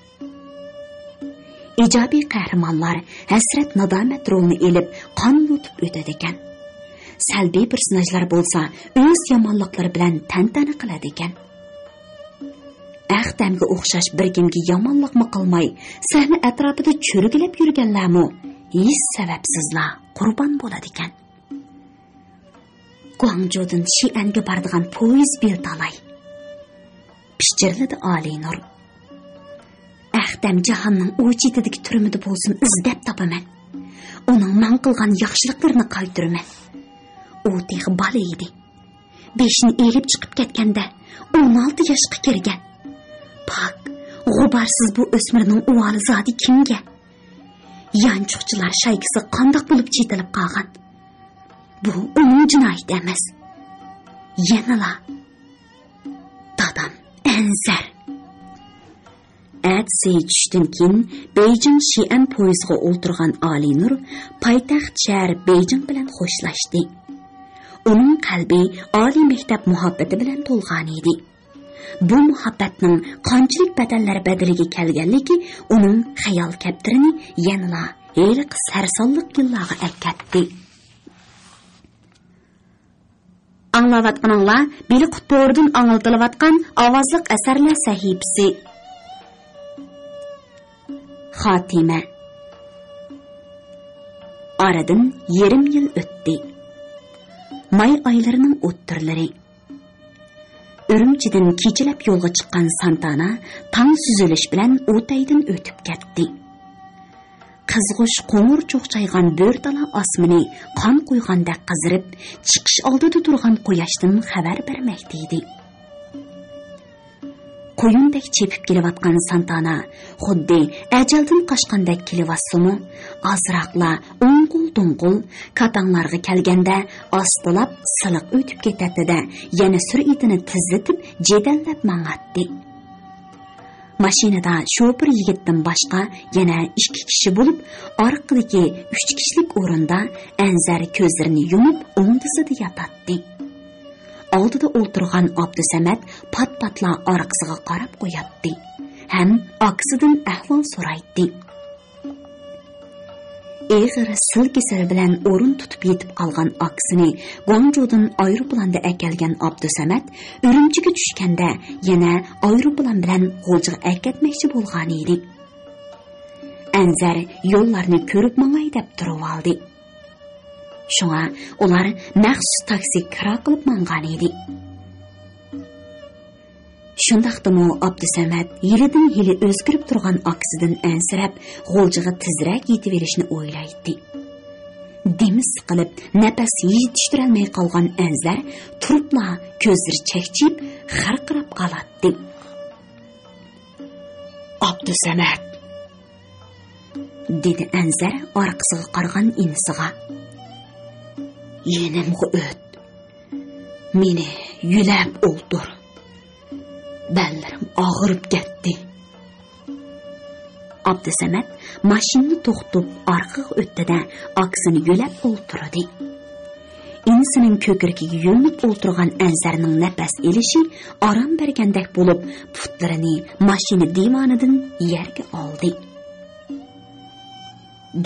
ئىجابىي قەھرىمانلار ھەسرەت-نادامەت رولىنى ئېلىپ، قان يۇتۇپ ئۆتىدىكەن. سەلبىي پېرسوناژلار بولسا ئۆز يامانلىقلىرى بىلەن تەنتەنە قىلىدىكەن. ئەختەمگە ئوخشاش بىر كىمگە يامانلىقمۇ قىلماي، سەھنە ئەتراپىدا چۆرگىلەپ يۈرگەنلەرمۇ ھېچ سەۋەبسىزلا قۇربان بولىدىكەن. گۇاڭجۇدىن شىئەنگە بارىدىغان پويىز بېلىتى ئالاي. پىچىرلىدى ئالىينۇر. ئەختەم جاھاننىڭ ئۇ چېتىدىكى تۈرمىدە بولسۇن ئىزدەپ تاپىمەن. ئۇنىڭ ماڭا قىلغان ياخشىلىقلىرىنى قايتۇرىمەن. ئۇ تېخى بالا ئىدى. بېشىنى ئېلىپ چىقىپ كەتكەندە، ئون ئالتە ياشقا كىرگەن. پاك، غۇبارسىز بۇ ئۆسمۈرنىڭ ئۇۋالى زادى كىمگە؟ يانچۇقچىلار شايكىسىغا قانداق بولۇپ چېتىلىپ قالغان؟ بۇ ئۇنىڭ جىنايىتى ئەمەس. يەنىلا دادام ئەنزەر. ئەتىسى چۈشتىن كېيىن بېيجىڭ شىئەن پويىزىغا ئولتۇرغان ئالىينۇر پايتەخت شەھەر بېيجىڭ بىلەن خوشلاشتى. ئۇنىڭ قەلبى ئالىي مەكتەپ مۇھەببىتى بىلەن تولغانىدى. بۇ مۇھەببەتنىڭ قانچىلىك بەدەللەر بەدىلىگە كەلگەنلىكى ئۇنىڭ خىيال كەپتىرىنى يەنىلا ھېلىقى سەرسانلىق يىللارغا ئەكەتتى. ئاڭلاۋاتقىنىڭلار بىلىقۇت تورىدىن ئاڭلىتىلىۋاتقان ئاۋازلىق ئەسەرلەر سەھىپىسى. خاتىمە. ئارىدىن يېرىم يىل ئۆتتى. ماي ئايلىرىنىڭ ئوتتۇرىلىرى. ئۈرۈمچىدىن كېچىلەپ يولغا چىققان سانتانا تاڭ سۈزۈلۈش بىلەن ئوتەيدىن ئۆتۈپ كەتتى. قىزغۇش قوڭۇر چوقچايغان بۆرتالا ئاسمىنى قان قۇيغاندەك قىزىرىپ، چىقىش ئالدىدا تۇرغان قۇياشتىن خەۋەر بەرمەكتە ئىدى. قۇيۇندەك چېپىپ كېلىۋاتقان سانتانا خۇددى ئەجەلدىن قاچقاندەك كېلىۋاتسىمۇ، ئازراقلا ئوڭغۇل-دوڭغۇل كاتاڭلارغا كەلگەندە ئاستىلاپ سىلىق ئۆتۈپ كېتەتتى-دە، يەنە سۈرئىتىنى تېزلىتىپ جېدەللەپ ماڭاتتى. ماشىنىدا شوپۇر يىگىتتىن باشقا يەنە ئىككى كىشى بولۇپ، ئارقىدىكى ئۈچ كىشىلىك ئورۇندا ئەنزەر كۆزلىرىنى يۇمۇپ ئوڭدىسىدا ياتاتتى. ئالدىدا ئولتۇرغان ئابدۇسەمەت پات-پاتلا ئارقىسىغا قاراپ قوياتتى ھەم ئاكىسىدىن ئەھۋال سورايتتى. ئېغىر سىل كېسىلى بىلەن ئورۇن تۇتۇپ يېتىپ قالغان ئاكىسىنى گۇاڭجۇدىن ئايروپىلاندا ئەكەلگەن ئابدۇسەمەت ئۈرۈمچىگە چۈشكەندە يەنە ئايروپىلان بىلەن غۇلجىغا ئەكەتمەكچى بولغانىدى. ئەنزەر يوللارنى كۆرۈپ ماڭاي دەپ تۇرۇۋالدى. شۇڭا ئۇلار مەخسۇس تاكسى كىرا قىلىپ ماڭغانىدى. شۇنداقتىمۇ ئابدۇسەمەت ھېلىدىن ھېلى ئۆزگىرىپ تۇرغان ئاكىسىدىن ئەنسىرەپ، غۇلجىغا تېزرەك يېتىۋېلىشنى ئويلايتتى. دېمى سىقىلىپ، نەپەس يېتىشتۈرەلمەي قالغان ئەنزەر تۇرۇپلا كۆزلىرى چەكچىيىپ، خىرقىراپ قالاتتى. «ئابدۇسەمەت!» دېدى ئەنزەر ئارقىسىغا قارىغان ئىنىسىغا. «يېنىمغا ئۆت. مېنى يۆلەپ ئولتۇر. بەللىرىم ئاغرىپ كەتتى.» ئابدۇسەمەت ماشىنىنى توختىتىپ ئارقىغا ئۆتتى-دە، ئاكىسىنى يۆلەپ ئولتۇردى. ئىنىسىنىڭ كۆكرىكىگە يۆلىنىپ ئولتۇرغان ئەنزەرنىڭ نەپەس ئېلىشى ئارام بەرگەندەك بولۇپ، پۇتلىرىنى ماشىنا دىۋانىدىن يەرگە ئالدى.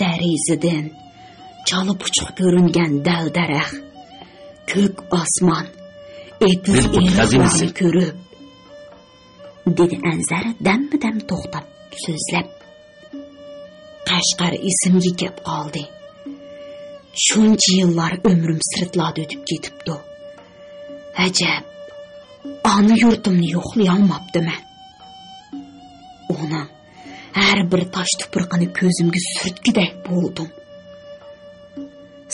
«دېرىزىدىن چالا پۇچۇق كۆرۈنگەن دەل-دەرەخ، كۆك ئاسمان، ئېتىز-ئېرىقلارنى كۆرۈپ»، دېدى ئەنزەر دەممۇدەم توختاپ سۆزلەپ. «قەشقەر ئېسىمگە كەپ قالدى. شۇنچە يىللار ئۆمرۈم سىرتلاردا ئۆتۈپ كېتىپتۇ. ئەجەب، ئانا يۇرتۇمنى يوقلىيالماپتىمەن. ئۇنىڭ ھەر بىر تاش تۇپرىقىنى كۆزۈمگە سۈرتكۈدەك بولدۇم.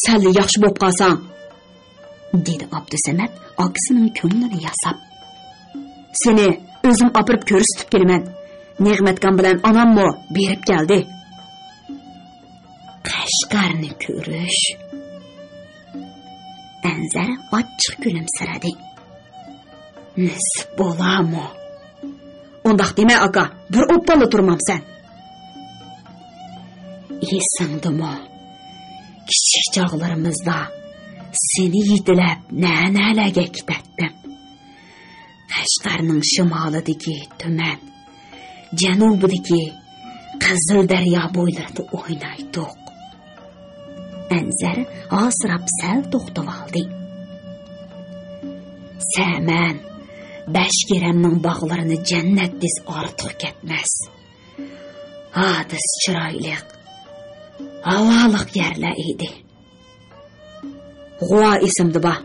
سەنلا ياخشى بولۇپ قالساڭ، دېدى ئابدۇسەمەت ئاكىسىنىڭ كۆڭلىنى ياساپ. سېنى ئۆزۈم ئاپىرىپ كۆرسىتىپ كېلىمەن. نېغمەتكان بىلەن ئاناممۇ بېرىپ كەلدى. قەشقەرنى كۆرۈش. ئەنزەر ئاچچىق كۈلۈمسىرىدى. نېسىپ بولامۇ؟ ئۇنداق دېمە، ئاكا، بىر ئوبدانلا تۇرمامسەن. ئېسىڭدىمۇ؟ كىچىك چاغلىرىمىزدا سېنى يېتىلەپ نەنەلەرگە كېتەتتىم. قەشقەرنىڭ شىمالىدىكى تۈمەن، جەنۇبىدىكى قىزىل دەريا بويلىرىدا ئوينايتتۇق. ئەنزەر ھاسىراپ سەل توختىۋالدى. سەمەن، بەشكېرەمنىڭ باغلىرىنى جەننەت دېسە ئارتۇق كەتمەس. ھادىس چىرايلىق، ھاۋالىق يەرلەر ئىدى. غۇۋا ئېسىمدە بار.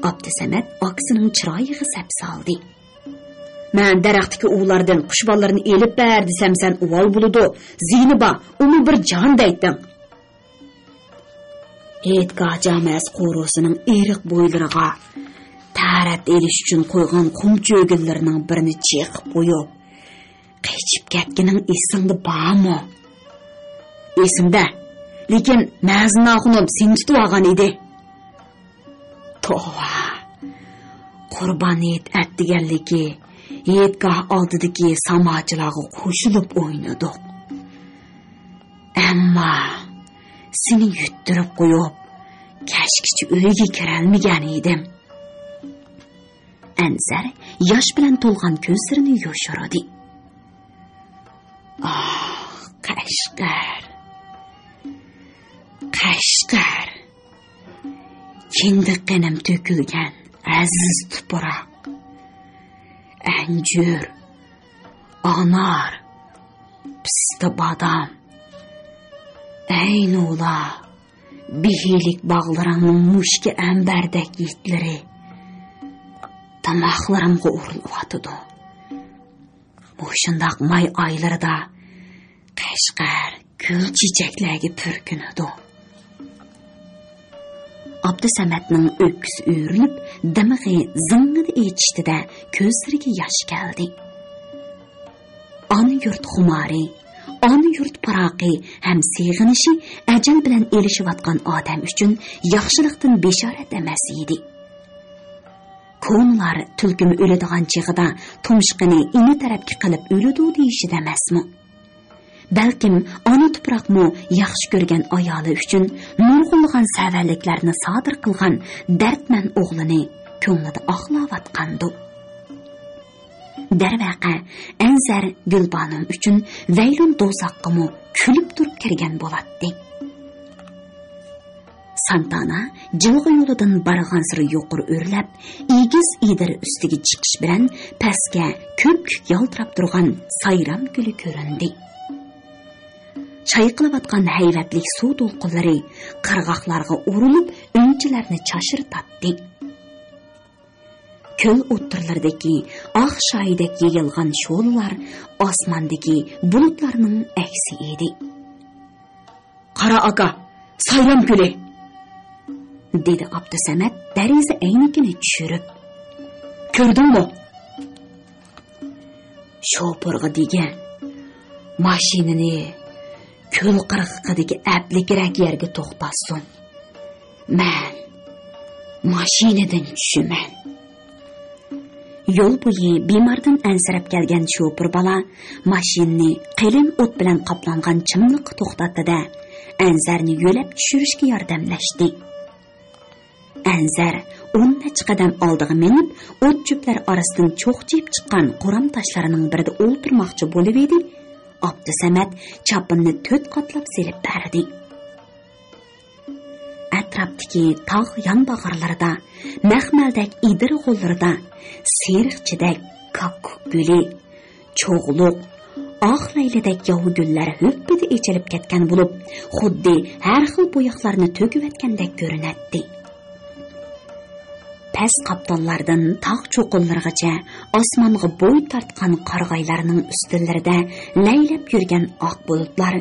ئابدۇسەمەت ئاكىسىنىڭ چىرايىغا سەپسالدى. مەن دەرەختىكى ئۇۋىلاردىن قۇش بالىلىرىنى ئېلىپ بەر دېسەم، سەن ئۇۋال بولىدۇ، زىيىنى بار، ئۇمۇ بىر جان دەيتتىڭ. ھېيتگاھ جامائەت قورۇسىنىڭ ئېرىق بويلىرىغا تەرەت ئېلىش ئۈچۈن قويغان قۇم چۆگۈنلىرىنىڭ بىرىنى چېقىپ قويۇپ، قېچىپ كەتكىنىڭ ئېسىڭدە بارمۇ؟ ئېسىمدە، لېكىن مەزىن ئاخۇنۇم سېنى تۇتۇۋالغان ئىدى. توۋا، قۇربان ھېيت ئەتىگەنلىكى ھېيتگاھ ئالدىدىكى ساماچىلارغا قوشۇلۇپ ئوينىدۇق. ئەمما سېنى يۈتتۈرۈپ قويۇپ، كەچكىچە ئۆيگە كىرەلمىگەن ئىدىم. ئەنزەر ياش بىلەن تولغان كۆزلىرىنى يوشۇردى. ئاھ، قەشقەر! قەشقەر! كىندىك قېنىم تۆكۈلگەن ئەزىز تۇپراق. ئەنجۈر، ئانار، پىستە، بادام. ئەينۇلا، بېھىيلىك باغلىرىڭنىڭ مۇشكى ئەمبەردەك ھىدلىرى دىماغلىرىمغا ئۇرۇلۇۋاتىدۇ. مۇشۇنداق ماي ئايلىرىدا قەشقەر گۈل چېچەكلەرگە پۈركىنىدۇ. ئابدۇسەمەتنىڭ ئۆپكىسى ئۆرۈلۈپ، دىمىقى زىڭڭىدە ئېچىشتى-دە، كۆزلىرىگە ياش كەلدى. ئانا يۇرت خۇمارى، ئانا يۇرت پىراقى ھەم سېغىنىشى ئەجەل بىلەن ئېلىشىۋاتقان ئادەم ئۈچۈن ياخشىلىقتىن بېشارەت ئەمەس ئىدى. كونىلار تۈلكىمۇ ئۆلىدىغان چېغىدا تۇمشۇقىنى ئىنى تەرەپكە قىلىپ ئۆلىدۇ دېيىشىدە ئەمەسمۇ؟ بەلكىم ئانا تۇپراقمۇ ياخشى كۆرگەن ئايالى ئۈچۈن نۇرغۇنلىغان سەۋەنلىكلەرنى سادىر قىلغان دەردمەن ئوغلىنى كۆڭلىدە ئاقلاۋاتقاندۇ. دەرۋەقە، ئەنزەر گۈلبانۇم ئۈچۈن ۋەيلۇن دوزاخقىمۇ كۈلۈپ تۇرۇپ كىرگەن بولاتتى. سانتانا جىلغا يولىدىن بارغانسېرى يۇقىرى ئۆرلەپ، ئېگىز ئېدىر ئۈستىگە چىقىش بىلەن پەسكە كۆپكۆك يالتىراپ تۇرغان سايرام كۆلى كۆرۈندى. چايقىلىۋاتقان ھەيۋەتلىك سۇ دولقۇنلىرى قىرغاقلارغا ئۇرۇلۇپ، ئۈنچىلەرنى چاچرىتاتتى. كۆل ئوتتۇرىلىرىدىكى ئاق شايىدەك يېيىلغان شولىلار ئاسماندىكى بۇلۇتلارنىڭ ئەكسى ئىدى. «قارا، ئاكا، سايرام كۆلى!» دېدى ئابدۇسەمەت دېرىزە ئەينىكىنى چۈشۈرۈپ. «كۆردۈڭمۇ؟» شوپۇرغا دېگىن، ماشىنىنى كۆل قىرغىقىدىكى ئەپلىكرەك يەرگە توختاتسۇن. مەن ماشىنىدىن چۈشىمەن. يول بويى بىماردىن ئەنسىرەپ كەلگەن شوپۇر بالا ماشىنىنى قېلىن ئوت بىلەن قاپلانغان چىملىققا توختاتتى-دە، ئەنزەرنى يۆلەپ چۈشۈرۈشكە ياردەملەشتى. ئەنزەر ئون نەچچە قەدەم ئالدىغا مېڭىپ، ئوت-چۆپلەر ئارىسىدىن چوقچىيىپ چىققان قورام تاشلارنىڭ بىرىدە ئولتۇرماقچى بولۇۋىدى، ئابدۇسەمەت چاپىنىنى تۆت قاتلاپ سېلىپ بەردى. ئەتراپتىكى تاغ يانباغارلىرىدا، مەخمەلدەك ئېدىر غوللىرىدا سېرىق چىدەك، كاككۇك گۈلى، چوغلۇق، ئاق لەيلىدەك ياۋا گۈللەر ھۆپپىدە ئېچىلىپ كەتكەن بولۇپ، خۇددى ھەر خىل بوياقلارنى تۆكۈۋەتكەندەك كۆرۈنەتتى. ئەتلەس قاپتاللاردىن تاغ چوققىلىرىغىچە ئاسمانغا بوي تارتقان قارىغايلارنىڭ ئۈستەللىرىدە لەيلەپ يۈرگەن ئاق بۇلۇتلار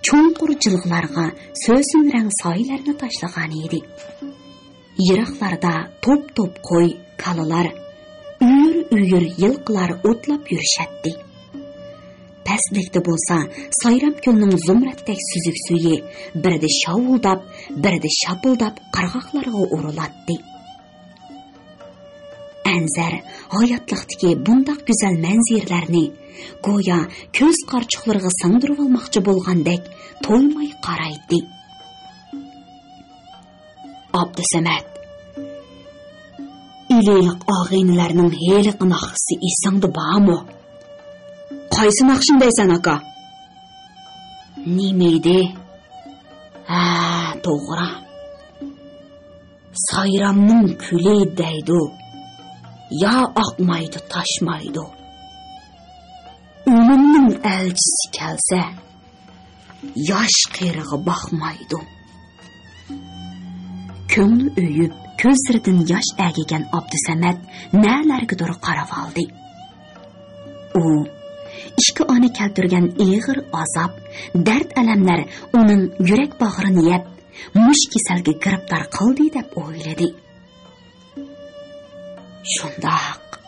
چوڭقۇر جىلغىلارغا سۆسۈن رەڭ سايىلەرنى تاشلىغانىدى. يىراقلاردا توپ-توپ قوي، كالىلار، ئۈيۈر-ئۈيۈر يىلقىلار ئوتلاپ يۈرۈشەتتى. پەسلىكتە بولسا سايرام كۆلنىڭ زۇمرەتتەك سۈزۈك سۈيى بىردە شاۋۇلداپ، بىردە شاپىلداپ قىرغاقلارغا ئۇرۇلاتتى. ئەنزەر ھاياتلىقتىكى بۇنداق گۈزەل مەنزىرىلەرنى گويا كۆز قارىچۇقلىرىغا سىڭدۈرۈۋالماقچى بولغاندەك تويماي قارايتتى. ئابدۇسەمەت، ئىلىلىق ئاغىنىلەرنىڭ ھېلىقى ناخشىسى ئېسىڭدە بارمۇ؟ قايسى ناخشىنى دەيسەن، ئاكا؟ نېمە ئىدى؟ ھە، توغرا. سايرامنىڭ كۈلى دەيدۇ، يا ئاقمايدۇ، تاشمايدۇ. ئۆلۈمنىڭ ئەلچىسى كەلسە، ياش قېرىغا باقمايدۇ. كۆڭلى ئۆيۈپ، كۆزلىرىدىن ياش ئەگىگەن ئابدۇسەمەت نەلەرگىدۇر قاراۋالدى. ئۇ ئىككى ئانا كەلتۈرگەن ئېغىر ئازاب، دەرد-ئەلەملەر ئۇنىڭ يۈرەك باغرىنى يەپ، مۇشۇ كېسەلگە گىرىپتار قىلدى دەپ ئويلىدى. شۇنداق،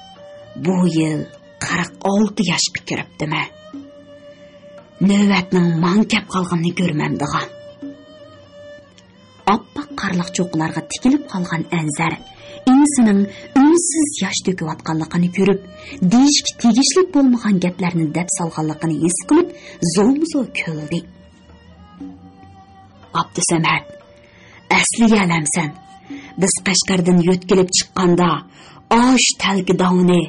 بۇ يىل قىرىق ئالتە ياشقا كىرىپتىمەن. نۆۋەتنىڭ ماڭا كەپ قالغىنىنى كۆرمەمدىغان. ئاپئاق قارلىق چوققىلارغا تىكىلىپ قالغان ئەنزەر ئىنىسىنىڭ ئۈنسىز ياش تۆكۈۋاتقانلىقىنى كۆرۈپ، دېيىشكە تېگىشلىك بولمىغان گەپلەرنى دەپ سالغانلىقىنى ھېس قىلىپ، زومزو كۈلدى. ئابدۇسەمەت، ئەسلىگەنلەمسەن، بىز قەشقەردىن يۆتكىلىپ چىققاندا، ئاشۇ تەلكە داۋنى،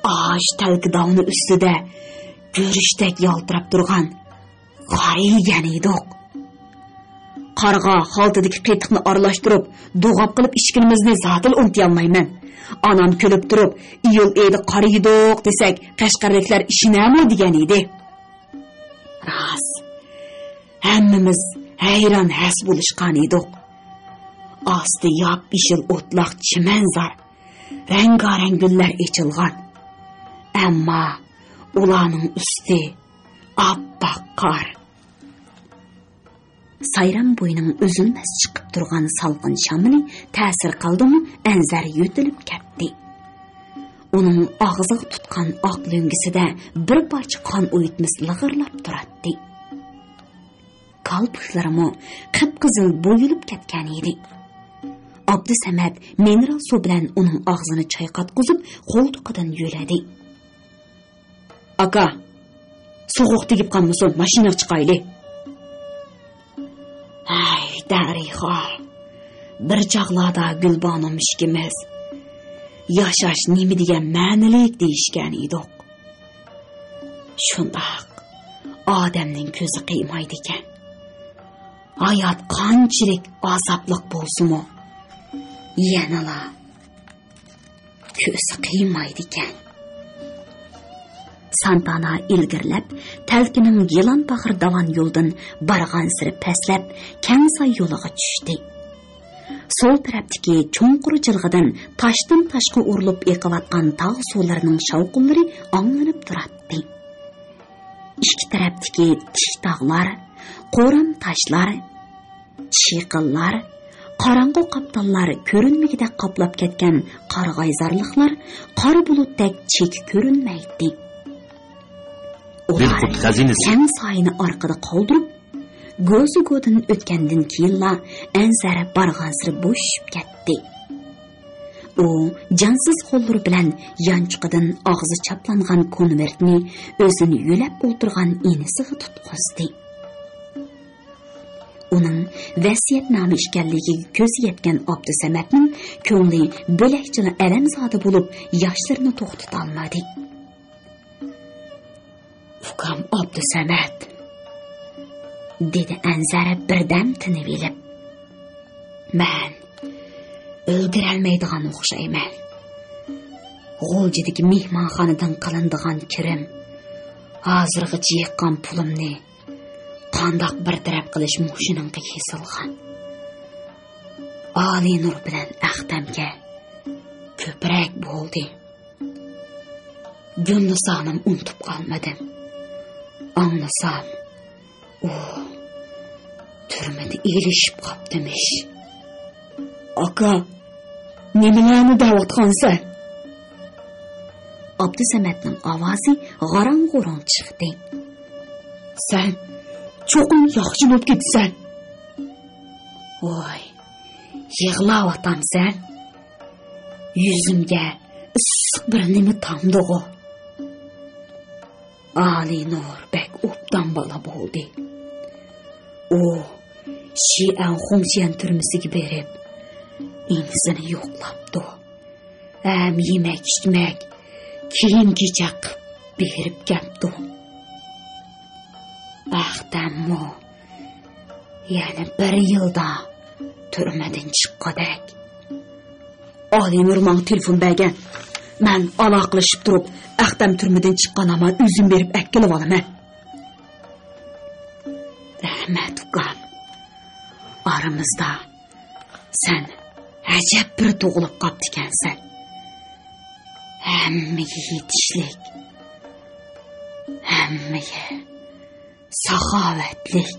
ئاشۇ تەلكە داۋنى ئۈستىدە گۈرۈچتەك يالتىراپ تۇرغان قارا يېگەن ئىدۇق. قارىغا خالتىدىكى قېتىقنى ئارىلاشتۇرۇپ، دوغاپ قىلىپ ئىچكىنىمىزنى زادىلا ئۇنتۇيالمايمەن. ئانام كۈلۈپ تۇرۇپ، ئىيۇل ئېيىدا قارا يېدۇق دېسەك، قەشقەرلىكلەر ئىشىنەمۇ دېگەن ئىدى. راست. ھەممىمىز ھەيران ھەس بولۇشقان ئىدۇق. ئاستى ياپيېشىل ئوتلاق چىمەنزار، رەڭگارەڭ گۈللەر ئېچىلغان. ئەمما ئۇلارنىڭ ئۈستى ئاپئاق قار. سايرام بويىنىڭ ئۈزۈلمەس چىقىپ تۇرغان سالقىن شامىلى تەسىر قىلدىمۇ، ئەنزەر يۆتىلىپ كەتتى. ئۇنىڭ ئاغزىغا تۇتقان ئاق لۆڭگىسىدە بىر پارچە قان ئۇيۇتمىسى لىغىرلاپ تۇراتتى. كالپۇكلىرىمۇ قىپقىزىل بويىلىپ كەتكەن ئىدى. ئابدۇسەمەت مىنېرال سۇ بىلەن ئۇنىڭ ئاغزىنى چايقاتقۇزۇپ، قولتۇقىدىن يۆلىدى. ئاكا، سوغۇق تېگىپ قالمىسۇن، ماشىنىغا چىقايلى. ھەي، دەرىخا، بىر چاغلاردا گۈلبانۇم ئىككىمىز ياشاش نېمە دېگەن مەنىلىك دېيىشكەن ئىدۇق. شۇنداق، ئادەمنىڭ كۆزى قىيمايدىكەن. ھايات قانچىلىك ئازابلىق بولسىمۇ، يەنىلا كۆزى قىيمايدىكەن. سانتانا ئىلگىرىلەپ، تەلكىنىڭ يىلان باغرى داۋان يولىدىن بارغانسېرى پەسلەپ، كەڭ ساي يولىغا چۈشتى. سول تەرەپتىكى چوڭقۇر جىلغىدىن تاشتىن تاشقا ئۇرۇلۇپ ئېقىۋاتقان تاغ سۇلىرىنىڭ شاۋقۇنلىرى ئاڭلىنىپ تۇراتتى. ئىككى تەرەپتىكى تىك تاغلار، قورام تاشلار، چىقىنلار، قاراڭغۇ قاپتاللار كۆرۈنمىگۈدەك قاپلاپ كەتكەن قارىغايزارلىقلار قارا بۇلۇتتەك چېكى كۆرۈنمەيتتى. ئۇلار بىلقۇت خەزىنىسى. كەڭ ساينى ئارقىدا قالدۇرۇپ، گوزۇگودىن ئۆتكەندىن كېيىنلا ئەنزەر بارغانسېرى بوشىشىپ كەتتى. ئۇ جانسىز قوللىرى بىلەن يانچۇقىدىن ئاغزى چاپلانغان كونۋېرتنى ئۆزىنى يۆلەپ ئولتۇرغان ئىنىسىغا تۇتقۇزدى. ئۇنىڭ ۋەسىيەتنامە ئىكەنلىكىگە كۆزى يەتكەن ئابدۇسەمەتنىڭ كۆڭلى بۆلەكچىلا ئەلەمزادە بولۇپ، ياشلىرىنى توختىتالمىدى. «ئۇكام ئابدۇسەمەت»، دېدى ئەنزەر بىردەم تىنىۋېلىپ. «مەن ئۈلگۈرەلمەيدىغان ئوخشايمەن. غۇلجىدىكى مېھمانخانىدىن قىلىنىدىغان كىرىم، ھازىرغىچە يىغقان پۇلۇمنى قانداق بىر تەرەپ قىلىش مۇشۇنىڭغا يېزىلغان. ئالىنۇر بىلەن ئەختەمگە كۆپرەك بولدى. گۈلنىسانىم ئۇنتۇپ قالمىدىم. ئاڭلىسام، ئۇ تۈرمىدە ئېلىشىپ قاپتىمىش. ئاكا، نېمىلەرنى دەۋاتقانسەن؟ ئابدۇسەمەتنىڭ ئاۋازى غاراڭ-غۇرۇڭ چىقتى. سەن چوقۇم ياخشى بولۇپ كېتىسەن. ۋاي، يىغلاۋاتامسەن؟ يۈزۈمگە ئىسسىق بىر نېمە تامدىغۇ. ئالىنۇر بەك ئوبدان بالا بولدى. ئۇ شىئەن خۇڭشيەن تۈرمىسىگە بېرىپ، ئىنىسىنى يوقلاپتۇ. ھەم يېمەك-ئىچمەك، كىيىم-كېچەك قىلىپ بېرىپ كەپتۇ. ئەختەممۇ يەنە بىر يىلدا تۈرمىدىن چىققۇدەك. ئالىنۇر ماڭا تېلېفون بەرگەن. مەن ئالاقىلىشىپ تۇرۇپ، ئەختەم تۈرمىدىن چىققان ھامان ئۆزۈم بېرىپ ئەكېلىۋالىمەن. رەھمەت، ئۇكام. ئارىمىزدا سەن ئەجەب بىر تۇغۇلۇپ قاپتىكەنسەن. ھەممىگە يېتىشلىك، ھەممىگە ساخاۋەتلىك.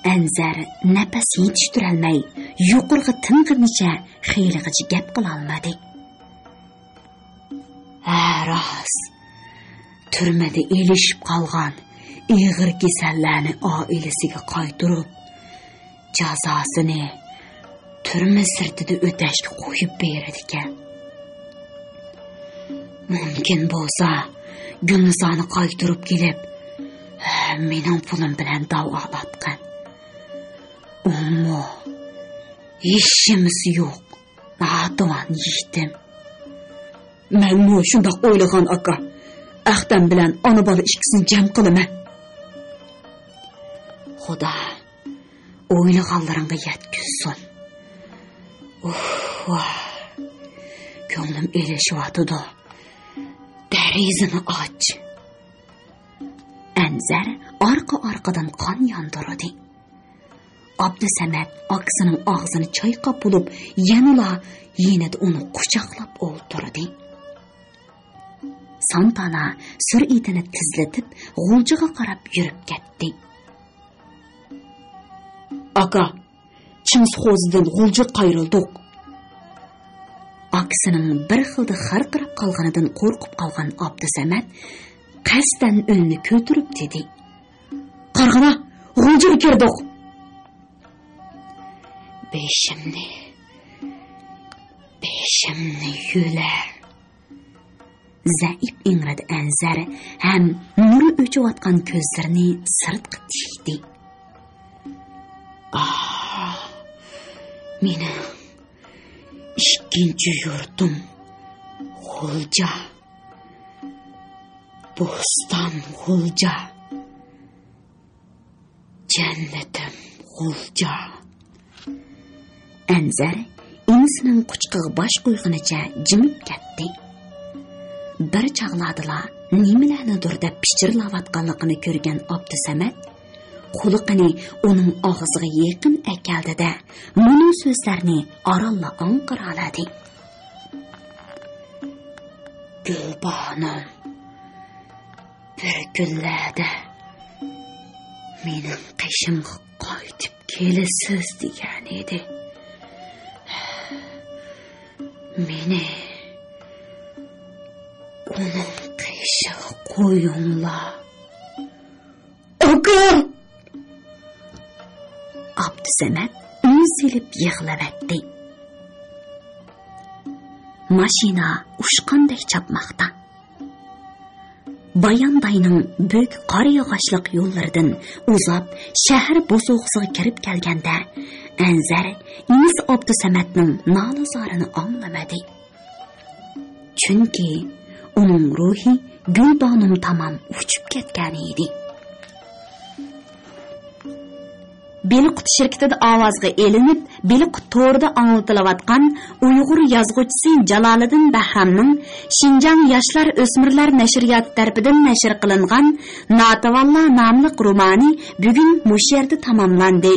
ئەنزەر نەپەس يېتىشتۈرەلمەي، يۇقىرىغا تىنغىنىچە خېلىغىچە گەپ قىلالمىدى. ھە، راست. تۈرمىدە ئېلىشىپ قالغان ئېغىر كېسەللەرنى ئائىلىسىگە قايتۇرۇپ، جازاسىنى تۈرمە سىرتىدا ئۆتەشكە قويۇپ بېرىدىكەن. مۇمكىن بولسا، گۈلنىزانى قايتۇرۇپ كېلىپ، مېنىڭ پۇلۇم بىلەن داۋالاتقىن. ئۇمۇ ھېچنېمىسى يوق، ناتىۋان يېتىم. مەنمۇ شۇنداق ئويلىغان، ئاكا. ئەختەم بىلەن ئانا-بالا ئىككىسىنى جەم قىلىمەن. خۇدا ئويلىغانلىرىڭغا يەتكۈزسۇن. ئۇھ، ۋاھ. كۆڭلۈم ئېلىشىۋاتىدۇ. دېرىزىنى ئاچ. ئەنزەر ئارقا-ئارقىدىن قان ياندۇردى. ئابدۇسەمەت ئاكىسىنىڭ ئاغزىنى چايقاپ بولۇپ، يەنىلا يېنىدا ئۇنى قۇچاقلاپ ئولتۇردى. سانتانا سۈرئىتىنى تېزلىتىپ، غۇلجىغا قاراپ يۈرۈپ كەتتى. ئاكا، چىڭسىخوزىدىن غۇلجىغا قايرىلدۇق. ئاكىسىنىڭ بىر خىلدا خارقىراپ قالغىنىدىن قورقۇپ قالغان ئابدۇسەمەت قەستەن ئۈنىنى كۆتۈرۈپ دېدى. قارىغىنا، غۇلجىغا كىردۇق. بېشىمنى، بېشىمنى يۆلە. زەئىپ ئىڭرىدى ئەنزەر ھەم نۇرى ئۆچۈۋاتقان كۆزلىرىنى سىرتقا تىكتى. ئاھ، مېنىڭ ئىككىنچى يۇرتۇم غۇلجا. بوستان غۇلجا. جەننىتىم غۇلجا. ئەنزەر ئىنىسىنىڭ قۇچىقىغا باش قويغىنىچە جىمىپ كەتتى. بىر چاغلاردىلا نېمىلەرنىدۇر دەپ پىچىرلاۋاتقانلىقىنى كۆرگەن ئابدۇسەمەت قۇلىقىنى ئۇنىڭ ئاغزىغا يېقىن ئەكەلدى-دە، مۇنۇ سۆزلەرنى ئارانلا ئاڭقىرالىدى. گۈلبانۇم، بىر كۈنلەردە مېنىڭ قېشىمغا قايتىپ كېلىسىز دېگەن ئىدى. مېنى ئۇنىڭ قېشىغا قويۇڭلار. ئاكا! ئابدۇسەمەت ئۈن سېلىپ يىغلىۋەتتى. ماشىنا ئۇچقاندەك چاپماقتا. بايانداينىڭ بۈك قار ياغاچلىق يوللىرىدىن ئۇزاپ، شەھەر بوسۇغىسىغا كىرىپ كەلگەندە، ئەنزەر ئىنىسى ئابدۇسەمەتنىڭ نالە-زارىنى ئاڭلىمىدى. چۈنكى ئۇنىڭ روھى گۈلبانۇم تامام ئۇچۇپ كەتكەن ئىدى. بېلىققۇت شىركىتىدە ئاۋازغا ئېلىنىپ، بېلىققۇت تورىدا ئاڭلىتىلىۋاتقان ئۇيغۇر يازغۇچىسى جالالىدىن بەھرامنىڭ شىنجاڭ ياشلار ئۆسمۈرلەر نەشرىياتى تەرىپىدىن نەشر قىلىنغان ناتىۋانلار ناملىق رومانى بۈگۈن مۇشۇ يەردە تاماملاندى.